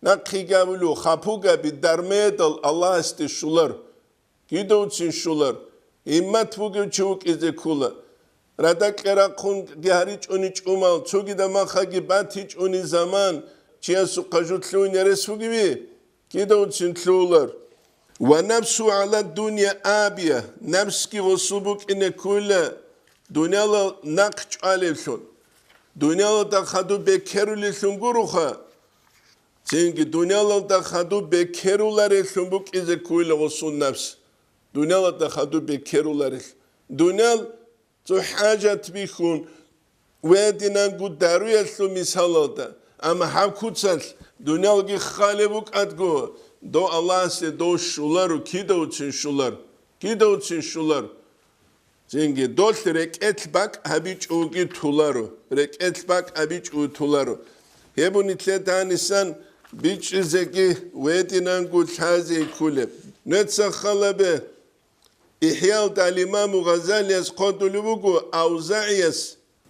Нахъе габулев хапугаби дармаядал Аллагьасде щулар. Кидавцин щулар, гьиммат бугев чи вукӀизе ккула. Радакье рахъун гьаричӀони чӀумал, цогидаб махаги батичӀони заман, чиясухъа жо лъугьине рес бугеви? Кидавцин лъугьулар. Ва нафсу гӀала дунья абия, нафсги гъосул букӀине ккула дунялал нахъ чӀвалевлъун, дунялалда хадуб бекерулевлъун гуроха. Цинги дунялалда хадуб бекерулареллъун букӀизе ккула гъосул нафс. Дунялалда хадуб бекеруларелъ. Дунял цо хӀажат бихьун, гьединанго даруялъул мисалалда, амма гьаб куцалъ дуниялги халеб букӀадго, дов Аллагьасе дов щуларо, кидавцин щулар, кидавцин щулар. Цинги долъ рекӀелъ бакӀ гьабичӀоги туларо, рекӀелъ бакӀ гьабичӀо туларо. Гьеб нилъеда гьанисан бичӀчӀизеги гьединанго лъазе кколеб. Нуца халабе, ИхӀяалда ал-Имаму Гъазалияс хъвадулев вуго АвзагӀияс,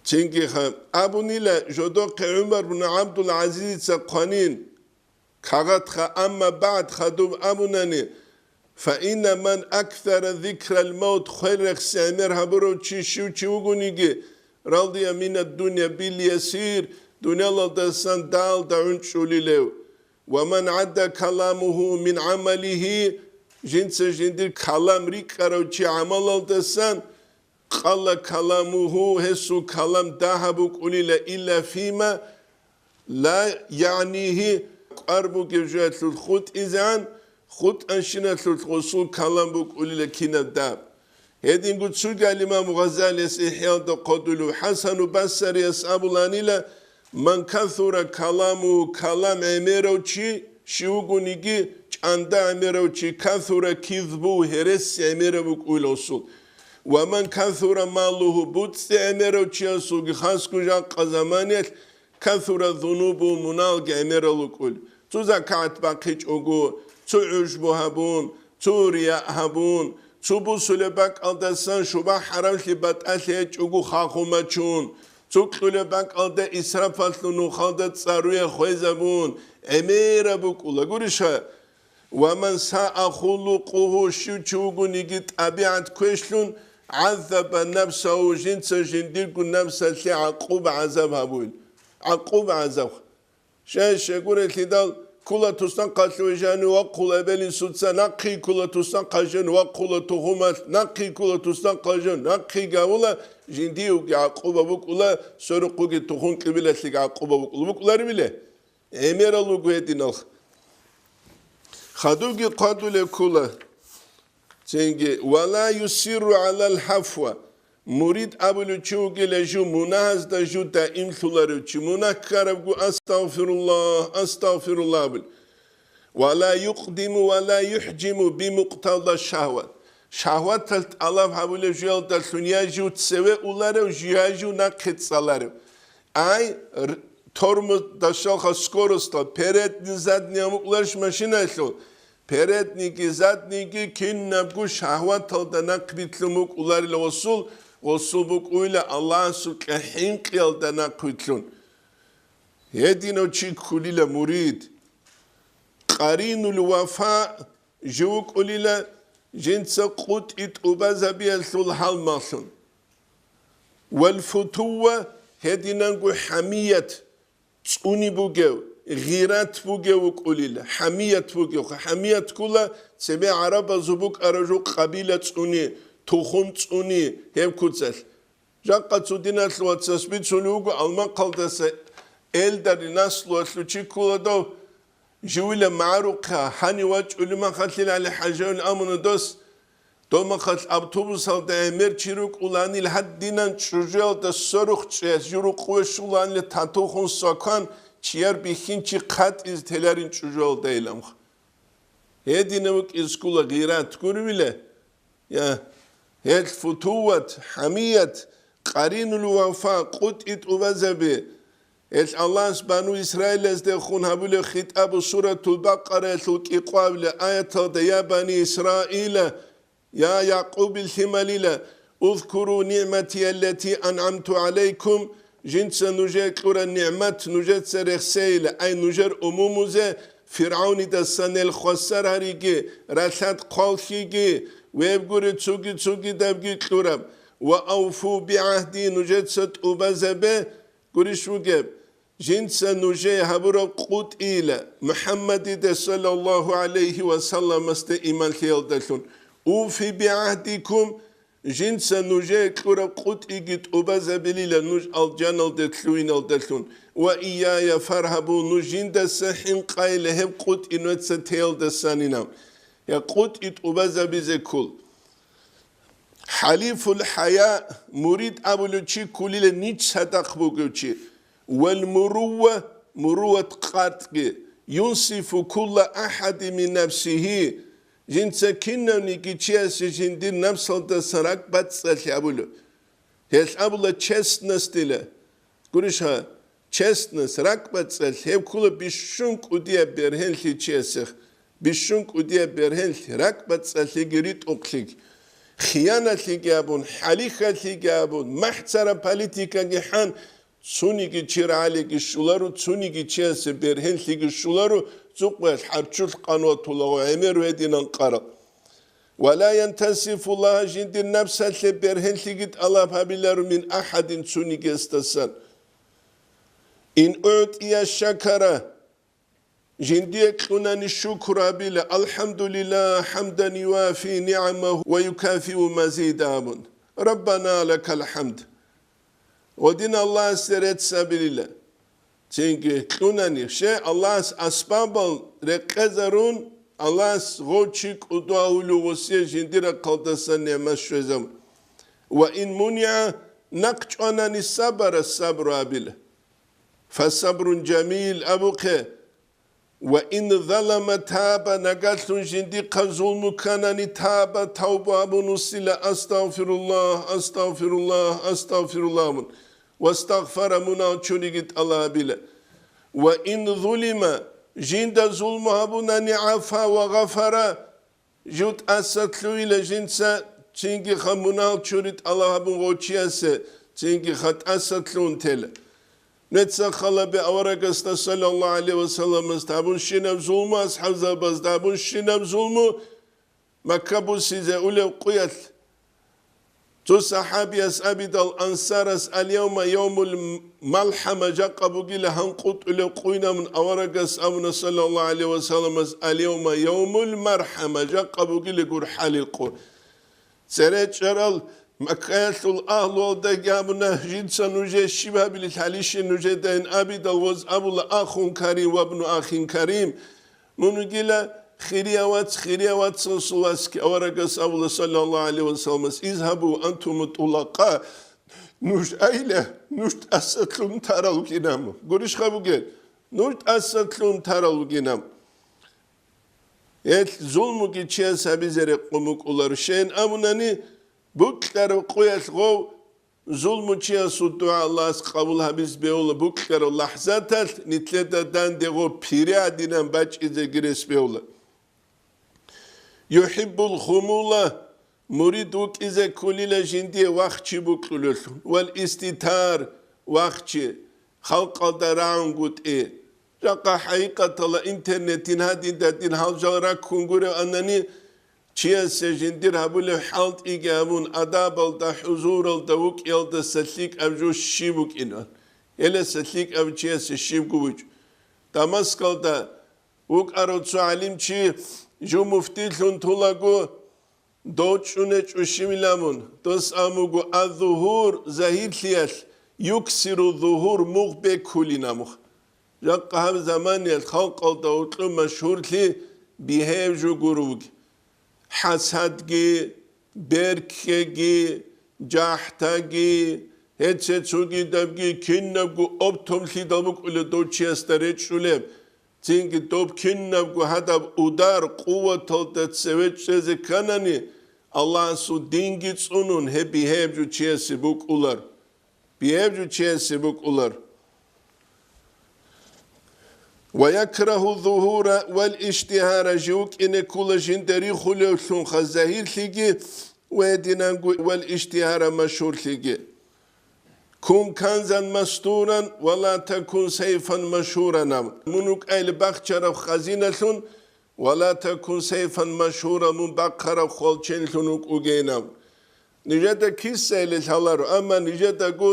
цинги ха-, абунила жодохъе ГӀумар бун ГӀабдул-ГӀазизица хъванин. Кагъатха, амма багӀд хадуб абунани, фаинна ман аксара зикрал мавт, хвел рехси гӀемер гьабурав чи щив чи вугониги, радия минад дунья бил ясир, дуниялалдасан далда гӀунчӀулилев, ва ман гӀадда каламуху мин гӀамалихи, жинца жиндир калам рикӀкӀарав чи гӀамалалдасан, къалла каламуху, гьесул калам дагьаб букӀулила, илла фима ла ягӀнихи, кӀвар бугев жоялъул хутӀизегӀан, хутӀанщиналъулъ гъосул калам букӀулила кинаб дагьаб. Гьединго цоги ал-Имам Гъазалияс ИхӀяалда хъвадулев ХӀасану Басарияс абуланила, ман касура каламу, калам гӀемерав чи, щив вугониги чӀанда гӀемерав чи, касура кизбу, гьерес гӀемераб букӀуйла гъосул. Ва ман касура малугьу, буцӀцӀи гӀемерав чиясулги хасго жакъа заманиялъ касура зунубу, муналги гӀемерал рукӀул. Цо закагӀат бахъичӀого, цо гӀужбу гьабун, цо рияъ гьабун, цо бусулеб бакӀалдасан шуба-хӀарамлъи батӀалъи гьечӀого хаху мачун, цо кьулеб бакӀалда исрафалъун нухалда цӀаруе хвезабун, гӀемераб букӀула гуриша? Ва ман саа хулукъугьу, щив чи вугониги тӀабигӀат квешлъун, гӀаззаба нафсагьу, жинца жиндирго нафсалъе гӀакъуба-гӀазаб гьабуин. ГӀакъуба-гӀазаб. Щай-щай гурелъидал, ккула туснахъалъув жанив вахъула эбел-инсуца, нахъи ккула туснахъа жан вахъула тухумалъ, нахъи ккула туснахъа жан, нахъи гавула жиндиевги гӀакъуба букӀула, сорухъуги тухум-кьибилалъеги гӀакъуба букӀула. БукӀуларибиле? ГӀемерал руго гьединал. Хадубги хъвадулев ккула. Цинги, «Ва ла юсирру гӀалал гӀафва». Мурид абулев чи вугила жив мунагьазда жив даимлъуларев чи, мунагь ккарабго, «Астагъфируллагь, астагъфируллагь», абулев. «Ва ла юкъдиму ва ла юхӀжиму бимукътада шагьват». Шагьваталъ тӀалаб гьабулев жуялдалъун я жив цеве уларев, я жив нахъе цӀаларев. Ай, р-, тормоз дашалха скоростал, передний, задний амукъларищ машинаялъул, переднийги, заднийги кинабго шагьваталда нахъбилълъун букӀуларила гъосул, гъосул букӀуйла Аллагьасукьа хӀинкъиялда нахъбилълъун. Гьединав чи ккулила мурид. Къаринул вафа жив вукӀулила жинца къутӀи тӀубазабиялъул гьалмагълъун. Вал футува, гьединанго хӀамият цӀуни бугев, гъират бугев вукӀулила, хӀамият бугев. ХӀамият ккула цебе гӀарабазул букӀараб жо къабила цӀуни, тухум цӀуни, гьеб куцалъ. Жакъа цо диналъул вацас бицунев вуго, Алмахъалдаса элдари наслуялъул чи ккула дов, живила магӀарухъа, гьанив вачӀулев махалъил ГӀали-ХӀажаевил амуна дос, дов махалъ автобусалда гӀемер чи рукӀуланил гьадинан чӀужуялда сорухъ чӀеялъ журукъуве щуланила татухун свакан чияр бихьинчи хъатӀизе теларин чӀужуялда иламха. Гьединав вукӀизе ккола гъират гурвила, я, гьел футуват, хӀамият, къаринул вафа, къутӀи тӀубазаби. Гьел Аллагьас Бану Исраилаздехун гьабулеб хитӀабу Суратул Бакъараялъул кӀикъвабила аяталда: «Я бани Исраила, я Якъубил лъималила, узкуру нигӀматияллати ан'амту гӀалайкум», жинца нужее кьураб нигӀмат нужеца рехсейила, ай нужер умумузе, ФиргӀавнидасан гьел хвасар гьариги, ралъад хъваллъиги, вебгури цуги-цугидабги кьураб, ва авфу бигӀагьди, нужеца тӀубазабе, гурищ вугеб, жинца нужее гьабураб къутӀила МухӀаммадиде саллаллагьу гӀалайгьи ва салламасде иман лъеялдалъун, уфи бигӀагьдикум, жинца нужее кьураб къутӀиги тӀубазабилила нуж алжаналде лъугьиналдалъун, ва ияя фаргьабун, нуж жиндаса хӀинкъайила гьеб къутӀи нужеца теялдасанина. Я къутӀи тӀубазабизе ккол. ХӀалифул хӀая, мурид абулев чи кколила нич цадахъ бугев чи, вал мурувва, муруват къартӀги, юнсифу кулла ахӀадин мин нафсигьи, жинца кинавниги чиясе жиндир напсалдасан ракӀбацӀцӀалъи абулев. Гьелъ абула честностила. Гурищ гьа, честность, ракӀбацӀцӀалъ, гьеб ккола бищун кӀудияб бергьенлъи чиясехъ, бищун кӀудияб бергьенлъи, ракӀбацӀцӀалъиги ритӀухълъиги, хияналъиги абун, хӀалихьалъиги абун, махӀцараб политикаги хӀан, цониги чи рагӀалиги щоларо, цониги чиясе бергьенлъиги щоларо, цӀукъвеялъ хӀарччулъ къанватулаго гӀемер гьединан къарал. Ва ла янтасифу Аллагь, жиндир напсалъе бергьенлъиги тӀалаб гьабиларо мин ахӀадин цонигиясдасан. Ин угӀтӀия шакара, жиндие кьунани шукру гьабила, алхӀамдулиллагь, хӀамдан юафи нигӀамагьу ва юкафиу мазида абун. Раббана лакал хӀамд. Гъодин Аллагьасде рецц абилила. Цинги кьунани, ще Аллагьас асбабал рекъезарун, Аллагьас гъов чи кӀудугьавулев гъосие жиндир рахъалдасан нигӀмат щвезабун. Ва ин мунигӀа, нахъ чӀванани сабара, сабру абила. Фасабрун жамил абухъе, ва ин залама таба, нагагьлъун жиндихъа зулму кканани таба, тавба абун вуссила, астагъфируллагь, астагъфируллагь, астагъфируллагь абун, вастагъфара, мунагь чуриги тӀалабила. Ва ин зулима, жинда зулму гьабунани гӀафа ва гъафара, жив тӀаса лъугьила жинца, цинги ха мунагь чури тӀалаб гьабун гъов чиясе, цинги ха тӀаса лъугьун тела. Нецахъ халабе аварагасда саллаллагьу гӀалайгьи ва салламасда гьабунщинаб зулму, асхӀабзабазда гьабунщинаб зулму, Макка бусизе улев къуялъ цо сахӀабияс абидал ансарас: «Ал-явма явмул малхӀама», жакъа бугила гьанкъутӀулев къуйнамун, аварагас абуна саллаллагьу гӀалайгьи ва салламас: «Ал-явма явмул мархӀама», жакъа бугила гурхӀалил къу. Цере чӀарал Маккаялъул агьлуялдаги абуна: «Жинца нужее щиб гьабилел гьалищин нужедайин?» Абидал гъоз абула: «Ахун карим ва бну ахин карим». Мун вугила хирияв вац, хирияв вацасул васги. Аварагас абула саллаллагьу гӀалайгьи ва салламас: «Изгьабу антуму тӀулакъа», нуж айла, нуж тӀаса лъун тарал вугинаму. Гурищха бугел, нуж тӀаса лъун тарал вугинаму. Гьелъ зулмуги чияс гьабизе рекъон букӀуларо. Щайин абунани, букьараб къуялъ гъов зулмучиясул дугӀа Аллагьас къабул гьабиз бегьула, букьараб лахӀзаталъ нилъеда данде гъов пири гӀадинан бачӀизеги рес бегьула. ЮхӀиббул хумула, мурид вукӀизе кколила жиндие вахчи букьулелъул, вал иститар, вахчи, халкъалда рагӀунгутӀи. Жакъа хӀакъикъаталда интернетин гьадин-дадин гьал жал раккун гурев анани, чиясе жиндир гьабулеб хӀалтӀиги гьабун, адабалда, хӀузуралда вукӀиялдаса лъикӀаб жо щиб букӀинан? Гьеласа лъикӀаб чиясе щибго вучӀ. Дамаскалда вукӀарав цо гӀалимчи жо муфтилъун тулаго, дов чӀунечӀо щивилан мун, дос абун буго: «Аз-зугьур, загьирлъиялъ, юксиру-зугьур, мугъ бекулин», амух. Жакъа гьаб заманиялъ халкъалда гьоркьоб машгьурлъи бигьаяб жо гуро вуги. ХӀасадги, берккеги, жахӀдаги, гьеце цогидабги, кинабго обтомлъидал букӀула дов чиясда речӀчӀулеб. Цинги доб кинабго гьадаб удар къуваталда цеве чӀезе кканани, Аллагьасул динги цӀунун, гьеб бигьаяб жо чиясе букӀулар. Бигьаяб жо чиясе букӀулар. «Ва якрагьу зугьура вал иштигьара», жив вукӀине ккула жинда рихулевлъунха загьирлъиги ва гьединанго вал иштигьара машгьурлъиги. «Кун канзан мастуран ва ла такун сайфан машгьуран», абун. Мун вукӀайли бахчараб хазиналъун, «Ва ла такун сайфан машгьуран», мун бахъараб хвалченлъун вукӀугейин абун. Нижеда киса-, или лъаларо, амма нижедаго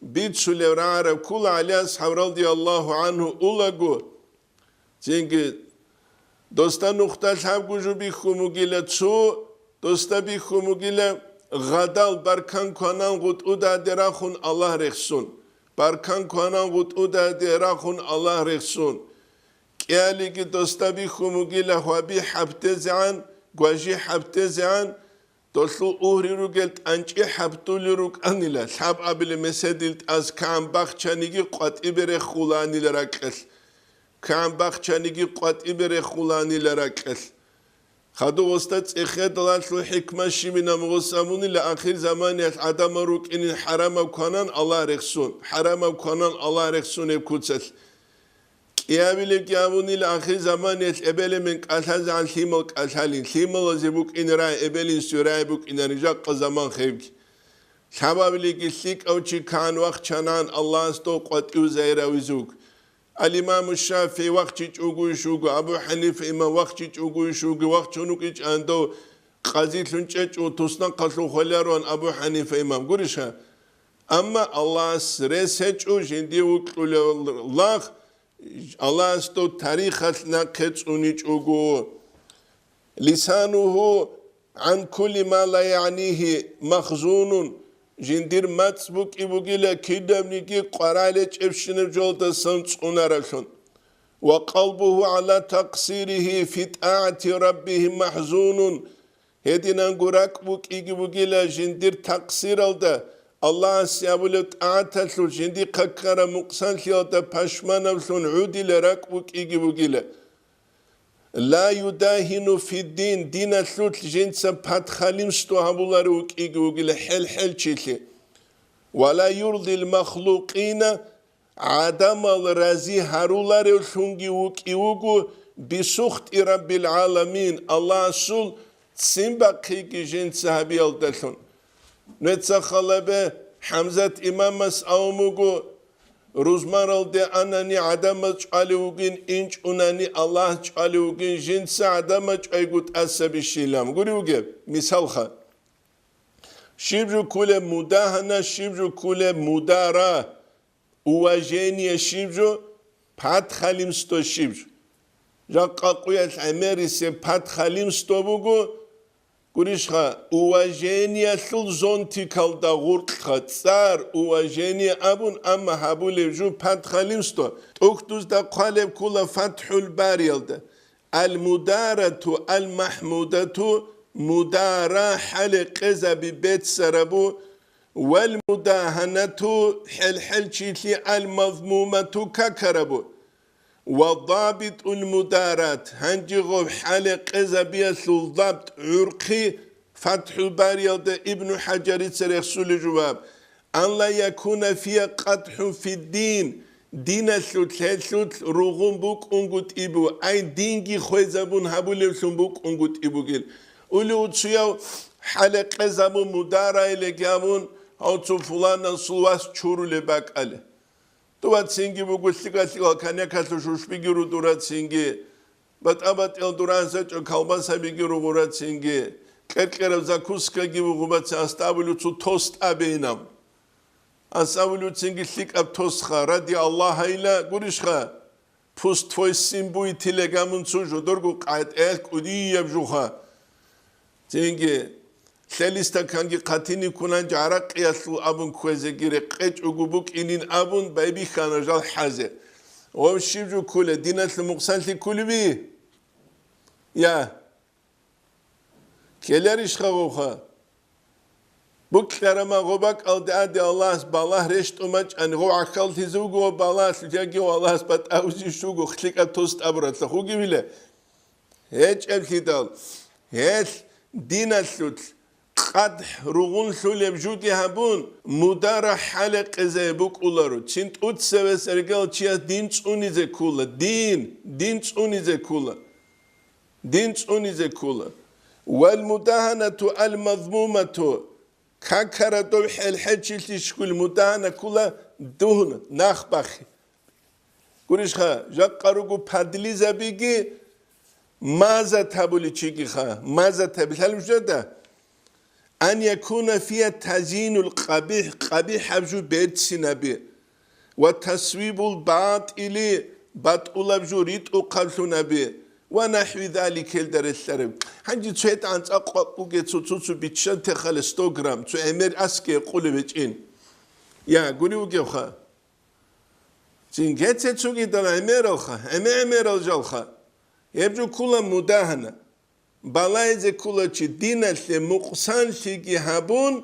бицулев рагӀараб ккула ГӀали асхӀаб радияллагьу гӀангьу улаго, цинги досда нухда лъабго жо бихьун бугила цо, досда бихьун бугила гъадал баркан кванан гъутӀудаде рахун Аллагь рехсун, баркан кванан гъутӀудаде рахун Аллагь рехсун. КӀиялиги досда бихьун бугила гьваби хӀаптезегӀан, гважи хӀаптезегӀан, долъул угьри ругел тӀанчӀи хӀаптули рукӀанила, лъаб абилеб меседил тӀас кагӀан бахчаниги къватӀибе рехуланила ракьалъ, кагӀан бахчаниги къватӀибе рехуланила ракьалъ. Хадув гъосда цӀехедалалъул хӀикмат щибинаб гъос абунила, ахир заманиялъ гӀадамал рукӀинин хӀарамаб кванан Аллагь рехсун, хӀарамаб кванан Аллагь рехсун гьеб куцалъ. КӀиабилебги абунила, ахир заманиялъ эбел-эмен кӀалъазегӀан лъимал кӀалъалин, лъималазе букӀин рагӀи, эбел-инсуе рагӀи букӀинарин жакъа заман хебги. Лъабабилеги лъикӀав чи кагӀан вахчанан Аллагьас дов къватӀив загьиравизе вуго. Ал-Имаму ШафигӀи вахчичӀого иш вуго, Абу ХӀанифа имам вахчичӀого иш вуго, вахчун вукӀичӀан дов къазилъун чӀечӀо, туснахъалъув хвелароан Абу ХӀанифа имам, гуриша? Амма Аллагьас рес гьечӀо жиндие вукьулев лагъ, Аллагьас дов тарихалъ нахъе цӀуничӀого. Лисанугьу гӀан кулли ма ла ягӀнигьи махзунун, жиндир мацӀ букӀи бугила кинабниги къваригӀел гьечӀебщинаб жолдасан цӀунаравлъун. Ва къалбугьу гӀала такъсиригьи фи тӀагӀати раббигьи махзунун, гьединанго ракӀ букӀиги бугила жиндир такъсиралда, Аллагьасе гьабулеб тӀагӀаталъулъ жиндихъа ккараб мукъсанлъиялда пашманавлъун гӀудила ракӀ букӀиги бугила. Ла юдагьину фиддин, диналъулъ жинца патхалимсто гьабуларев вукӀиги вугила хӀел-хӀелчилъи. Ва ла юрдил махлукъина, гӀадамал рази гьаруларевлъунги вукӀи вуго бисухти Раббил гӀаламин, Аллагьасул ццин бахъиги жинца гьабиялдалъун. Нуца халабе ХӀамзат имамас авун буго, рузмаралде анани гӀадамаз чӀвалев вугин, инчӀунани Аллагь чӀвалев вугин, жинца гӀадамаз чӀвайгу тӀаса бищилан. Гури вугеб, мисалха. Щиб жо ккулеб мудагьана, щиб жо ккулеб мудара, уважение щиб жо, патхалимсто щиб жо. Жакъа къуялъ гӀемерисеб патхалимсто буго, гурищха, уважениялъул зонтикалда гъуркьха, цӀар уважение абун, амма гьабулеб жо патхалимсто. ТӀухьдузда хъвалеб ккула ФатхӀул Бариялда. Ал-мударату ал-махмудату, мудара хӀалакъезаби беццарабу, вал мудагьанату хӀел-хӀелчилъи ал-мазмумату какарабу. Ва дабитул мударат, гьанже гъов хӀалакъезабиялъул дабт гӀурхъи ФатхӀул Бариялда Ибну ХӀажарица рехсулеб жо буго, ан ла якуна фия къадхӀун фиддин, диналъулъ гьелъулъ ругъун букӀунгутӀи бу, ай динги хвезабун гьабулевлъун букӀунгутӀи бугел. Ули уцуяв хӀалакъезабун мудараилеги абун, гьав цо фуланасул вас чурулеб бакӀале. Дура цинги буго лъикӀа-лъикӀал коньякалъул шушбиги ру дура цинги, батӀа-батӀиял дура гьанзачӀо колбасабиги ругъура цинги, кьер-кьераб закускаги буго баци, астабулев цо тост абейинаб. Астабулев цинги лъикӀаб тостха, ради Аллагьайила гурищха, пуст твой сын будет или гамун цо жодорго къайтӀаялъ кӀудияб жуха. Цинги, лъели стаканги хъатиниккунан гӀаракъиялъул абун кквезеги рекъечӀого букӀинин абун байбихьана жал хӀазе. Гъов щиб жо ккула, диналъул мукъсанлъи ккулеби? Я. Ккеларищха гъовха? Букьарама гъо бакӀалде аде Аллагьас балагь рещтӀун бачӀани, гъо гӀахьаллъизе вуго ва балагьлъи яги ва Аллагьас батӀа узи щуго хлъикӀаб тос тӀабуралъа хугевила. ГьечӀеблъидал, гьелъ диналъулъ къадхӀ ругъунлъулеб жуги гьабун, мудара хӀалекъезай букӀуларо, цин тӀуцевес эргел чияс дин цӀунизе ккула, дин, дин цӀунизе ккула, дин цӀунизе ккула. Вал мудагьанату ал мазмумату, какара дов хӀел хӀечилъищ ккула, мудагьана ккула дугьун, нах бахъи. Гурищха, жакъа руго падлизабиги мазат гьабуличигиха, мазат гьабилъал жада, ан якуна фия тазйинул къабихӀ, къабихӀаб жо берцинаби, ва тасвибул батӀили, батӀулаб жо ритӀухъаблъунаби, ва нахӀви заликелда релълъараб. Гьанже цо гьетӀан цӀакъ къвакъуге цо, цо, цо биччан техале сто грамм, цо гӀемер аскӀи къулеб гьечӀин. Я, гури вугевха. Цинги цецугидал гӀемералха, гӀеме-гӀемерал жалха. Гьеб жо ккула мудагьана. Балайзе ккула чи диналъе мукъсанлъиги гьабун,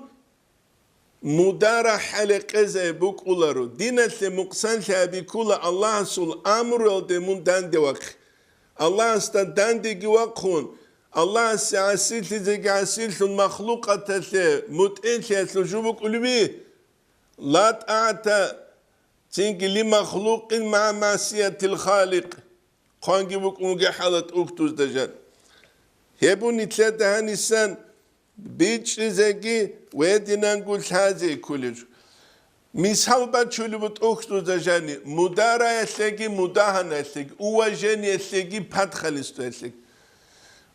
мудара хӀалекъезай букӀуларо. Диналъе мукъсанлъи гьаби ккула Аллагьасул амруялде мун данде вахъи. Аллагьасда дандеги вахъун, Аллагьасе гӀасиллъизеги гӀасиллъун махлукъаталъе мутӀигӀлъиялъул жо букӀулеби? Ла тӀагӀата Цинги ли махлукъин ма маъсиятил халикъ, хъванги букӀунги хӀалат ухдузда жан. Гьеб нилъеда гьанисан бичӀчӀизеги ва гьединанго лъазе кколеб жо. Мисал бачулеб бутӀа ухдузда жани, мудараялъеги, мудагьанаялъеги, уважениялъеги, подхалимствоялъеги.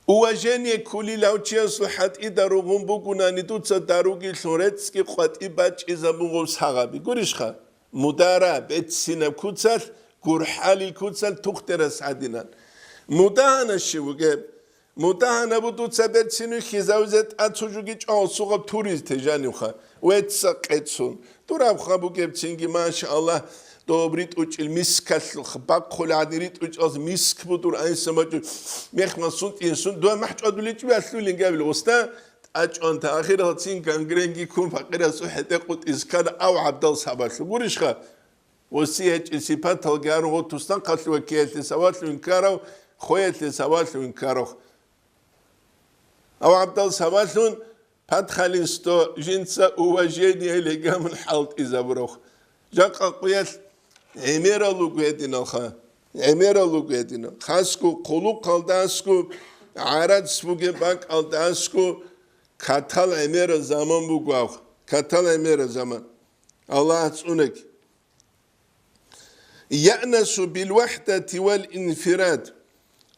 Уважение ккулел гьав чиясул хӀатӀида ругъун бугунани дуца даруги лъун реццги къватӀи бачӀизабугъуб сагъаби. Гурищха? Мудара беццинаб куцалъ, гурхӀалил куцалъ тухтерас гӀадинан. Мудагьана щив вугеб? Мудагьана бу дуца берцинуй хизавизе тӀад цо жуги чӀвал сугъаб туриз тежанивха, вецца къецун. Дурабха бугеб цинги, машааллагь, доб ритӀучӀил мискалъ бахъули гӀадин ритӀучӀалз миск будур айса мачӀу мехмал сунтӀин сун дуа махӀчӀвадуличӀ валъулин гавил уста, тӀачӀван та ахирал цин гангренги ккун пакъирасул хӀетӀе къутӀиз ккана ав гӀабдал сабаблъу. Гурищха? Гъосие гьечӀел сипаталги гьарун гъо тустан хъалъуве ккеялъе савалъу инкарав, хвеялъе савалъу инкарав. Ав гӀабдал савалъун подхалимство жинца уважение легамун хӀалтӀизабурав. Жакъа къуялъ гӀемерал лугу гьединалха, гӀемерал лугу гьединал. Хасго хъулухъалдасго, гӀарац бугеб бакӀалдасго, катал гӀемерал заман буго ав, катал гӀемерал заман. Аллагь цӀунеги. Яънасу бил вахӀдати вал инфирад.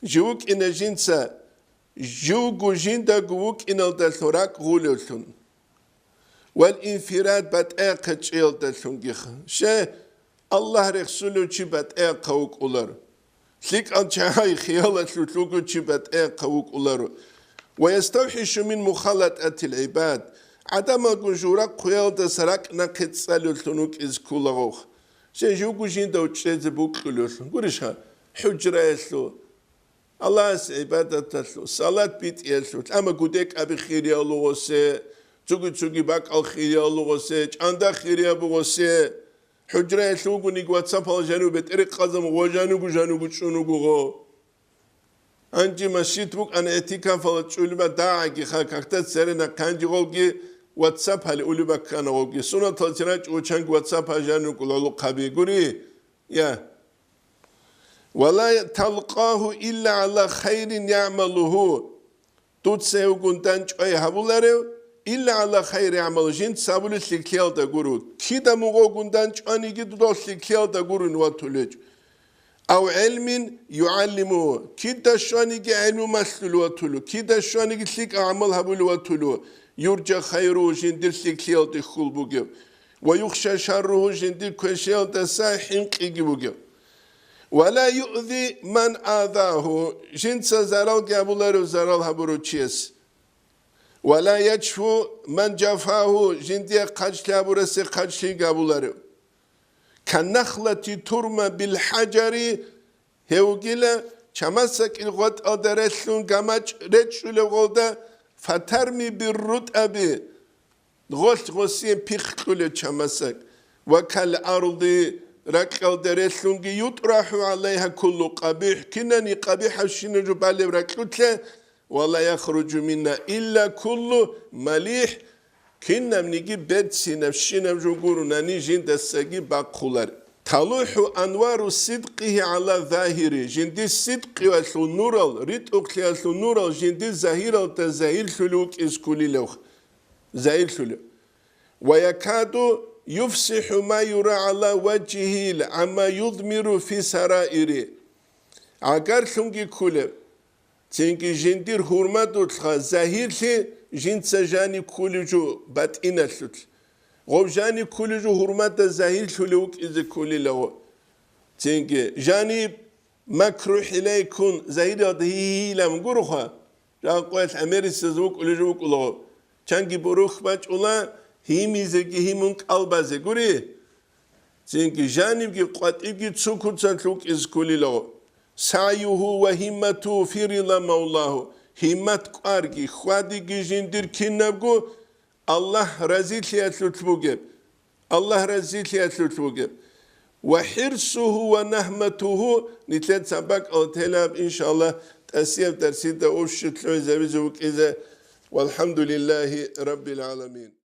Жив вукӀина жинца, живго жиндаго вукӀиналдалъун ракӀ гъулевлъун. Вал инфирад батӀа-, батӀа-, батӀиялдалъунгиха. Ще Аллагь рехсулев чи батӀа-, батӀиялъа вукӀулар. ЛъикӀал чагӀи хиялалъулъ вуго чи батӀа-, батӀиялъа вукӀуларо. Ва яставхӀишу мин мухалатӀатил гӀибад. ГӀадамалгун журахъ хъуялдаса ракӀ нахъе цӀалевлъун вукӀизе кколаго. Жен живго жинда учӀезе букьулевлъун. Гурищха? ХӀужраялъул, Аллагьас гӀибадаталъул, салат битӀиялъул, амма гудекӀаби хириялугъосе, цуги-цуги бакӀал хириялугъосе, чӀанда хириябугъосе, ХӀужраялъ вугониги ватсапал жану бетӀерихъазаб гъо жанугу-жанугу чӀунугу гъо. Гьанже масжид букӀана, гӀитикафала чӀулиба дагӀаги ха, какда церена хъанжи гъовги ватсапали улиба ккана гъовги. Сунатал церачӀ вучанги ватсапа жанугу лъолухъаби гури? Я. Ва ла талкъагьу илла гӀала хайрин ягӀмалугьу. Дуца гьевгун данчӀвай гьабуларев, илла гӀала хайри гӀамал, жинца гьабулел лъикӀлъиялда гуро. Кида мугъовгун данчӀваниги дуда лъикӀлъиялда гурун ватулечӀ. Ав гӀелмин югӀаллиму, кида щваниги гӀелму малъулев ватулев, кида щваниги лъикӀал гӀамал гьабулев ватулев, юржа хайру, жиндир лъикӀлъиялде хьул бугев, ва юхша шарру, жиндир квешиялдаса хӀинкъиги бугев. Ва ла юъзи ман азагьу, жинца зарал гьабуларев зарал гьабурав чияс. Ва ла ячфу ман жафагьу, жиндие хъачлъи гьабурасе хъачлъи гьабуларев. Каннахлати турма бил хӀажари, гьевгила чамасакӀил гъватӀалда релълъун гамачӀ речӀчӀулев гъолда, фатарми биррутӀаби, гъолъ гъосие пихъ кьулев чамасак. Ва кал арди, ракьалда релълъунги, ютрахӀу гӀалайгьа куллу къабихӀ, кинани къабихӀабщинаб жо балеб ракьулъе, ва ла яхруджу минна илла куллу малихӀ, кинабниги берцинабщинаб жо гуронани жиндасаги бахъулар. ТалухӀу анвару сидкъигьи гӀала загьири, жиндир сидкъиялъул нурал, ритӀухълъиялъул нурал жиндир загьиралда загьирлъулев вукӀиз кколилев. Загьирлъулев. Ва якаду юфсихӀу ма юра гӀала важгьигьи гӀамма юдмиру фи сараири. ГӀагарлъунги кколеб. Цинги жиндир гьурмадулъха загьирлъи жинца жаниб кколев жо батӀиналъулъ. Гъов жаниб кколев жо гьурмада загьирлъулев вукӀизе кколилаго. Цинги жаниб макру хӀилайккун загьиралда гьигьилан гуроха, жакъуялъ гӀемерисез вукӀулев жо вукӀулаго. Чанги бурухь бачӀула гьимизеги гьимун кӀалбазе гури. Цинги жанибги къватӀибги цо куцалъ вукӀиз кколилаго. СагӀюгьу ва гьимматугьу фи рида мавлагьу. Гьиммат кӀварги, хьвадиги жиндир кинабго Аллагь разилъиялъулъ бугеб. Аллагь разилъиялъулъ бугеб. Ва хӀирсугьу ва нагьматугьу, нилъеца бакӀал телаб, иншаллагь, тӀасияб дарсида общий лъугӀизабизе вукӀизе. Валхамдулиллагьи раббил гӀаламин.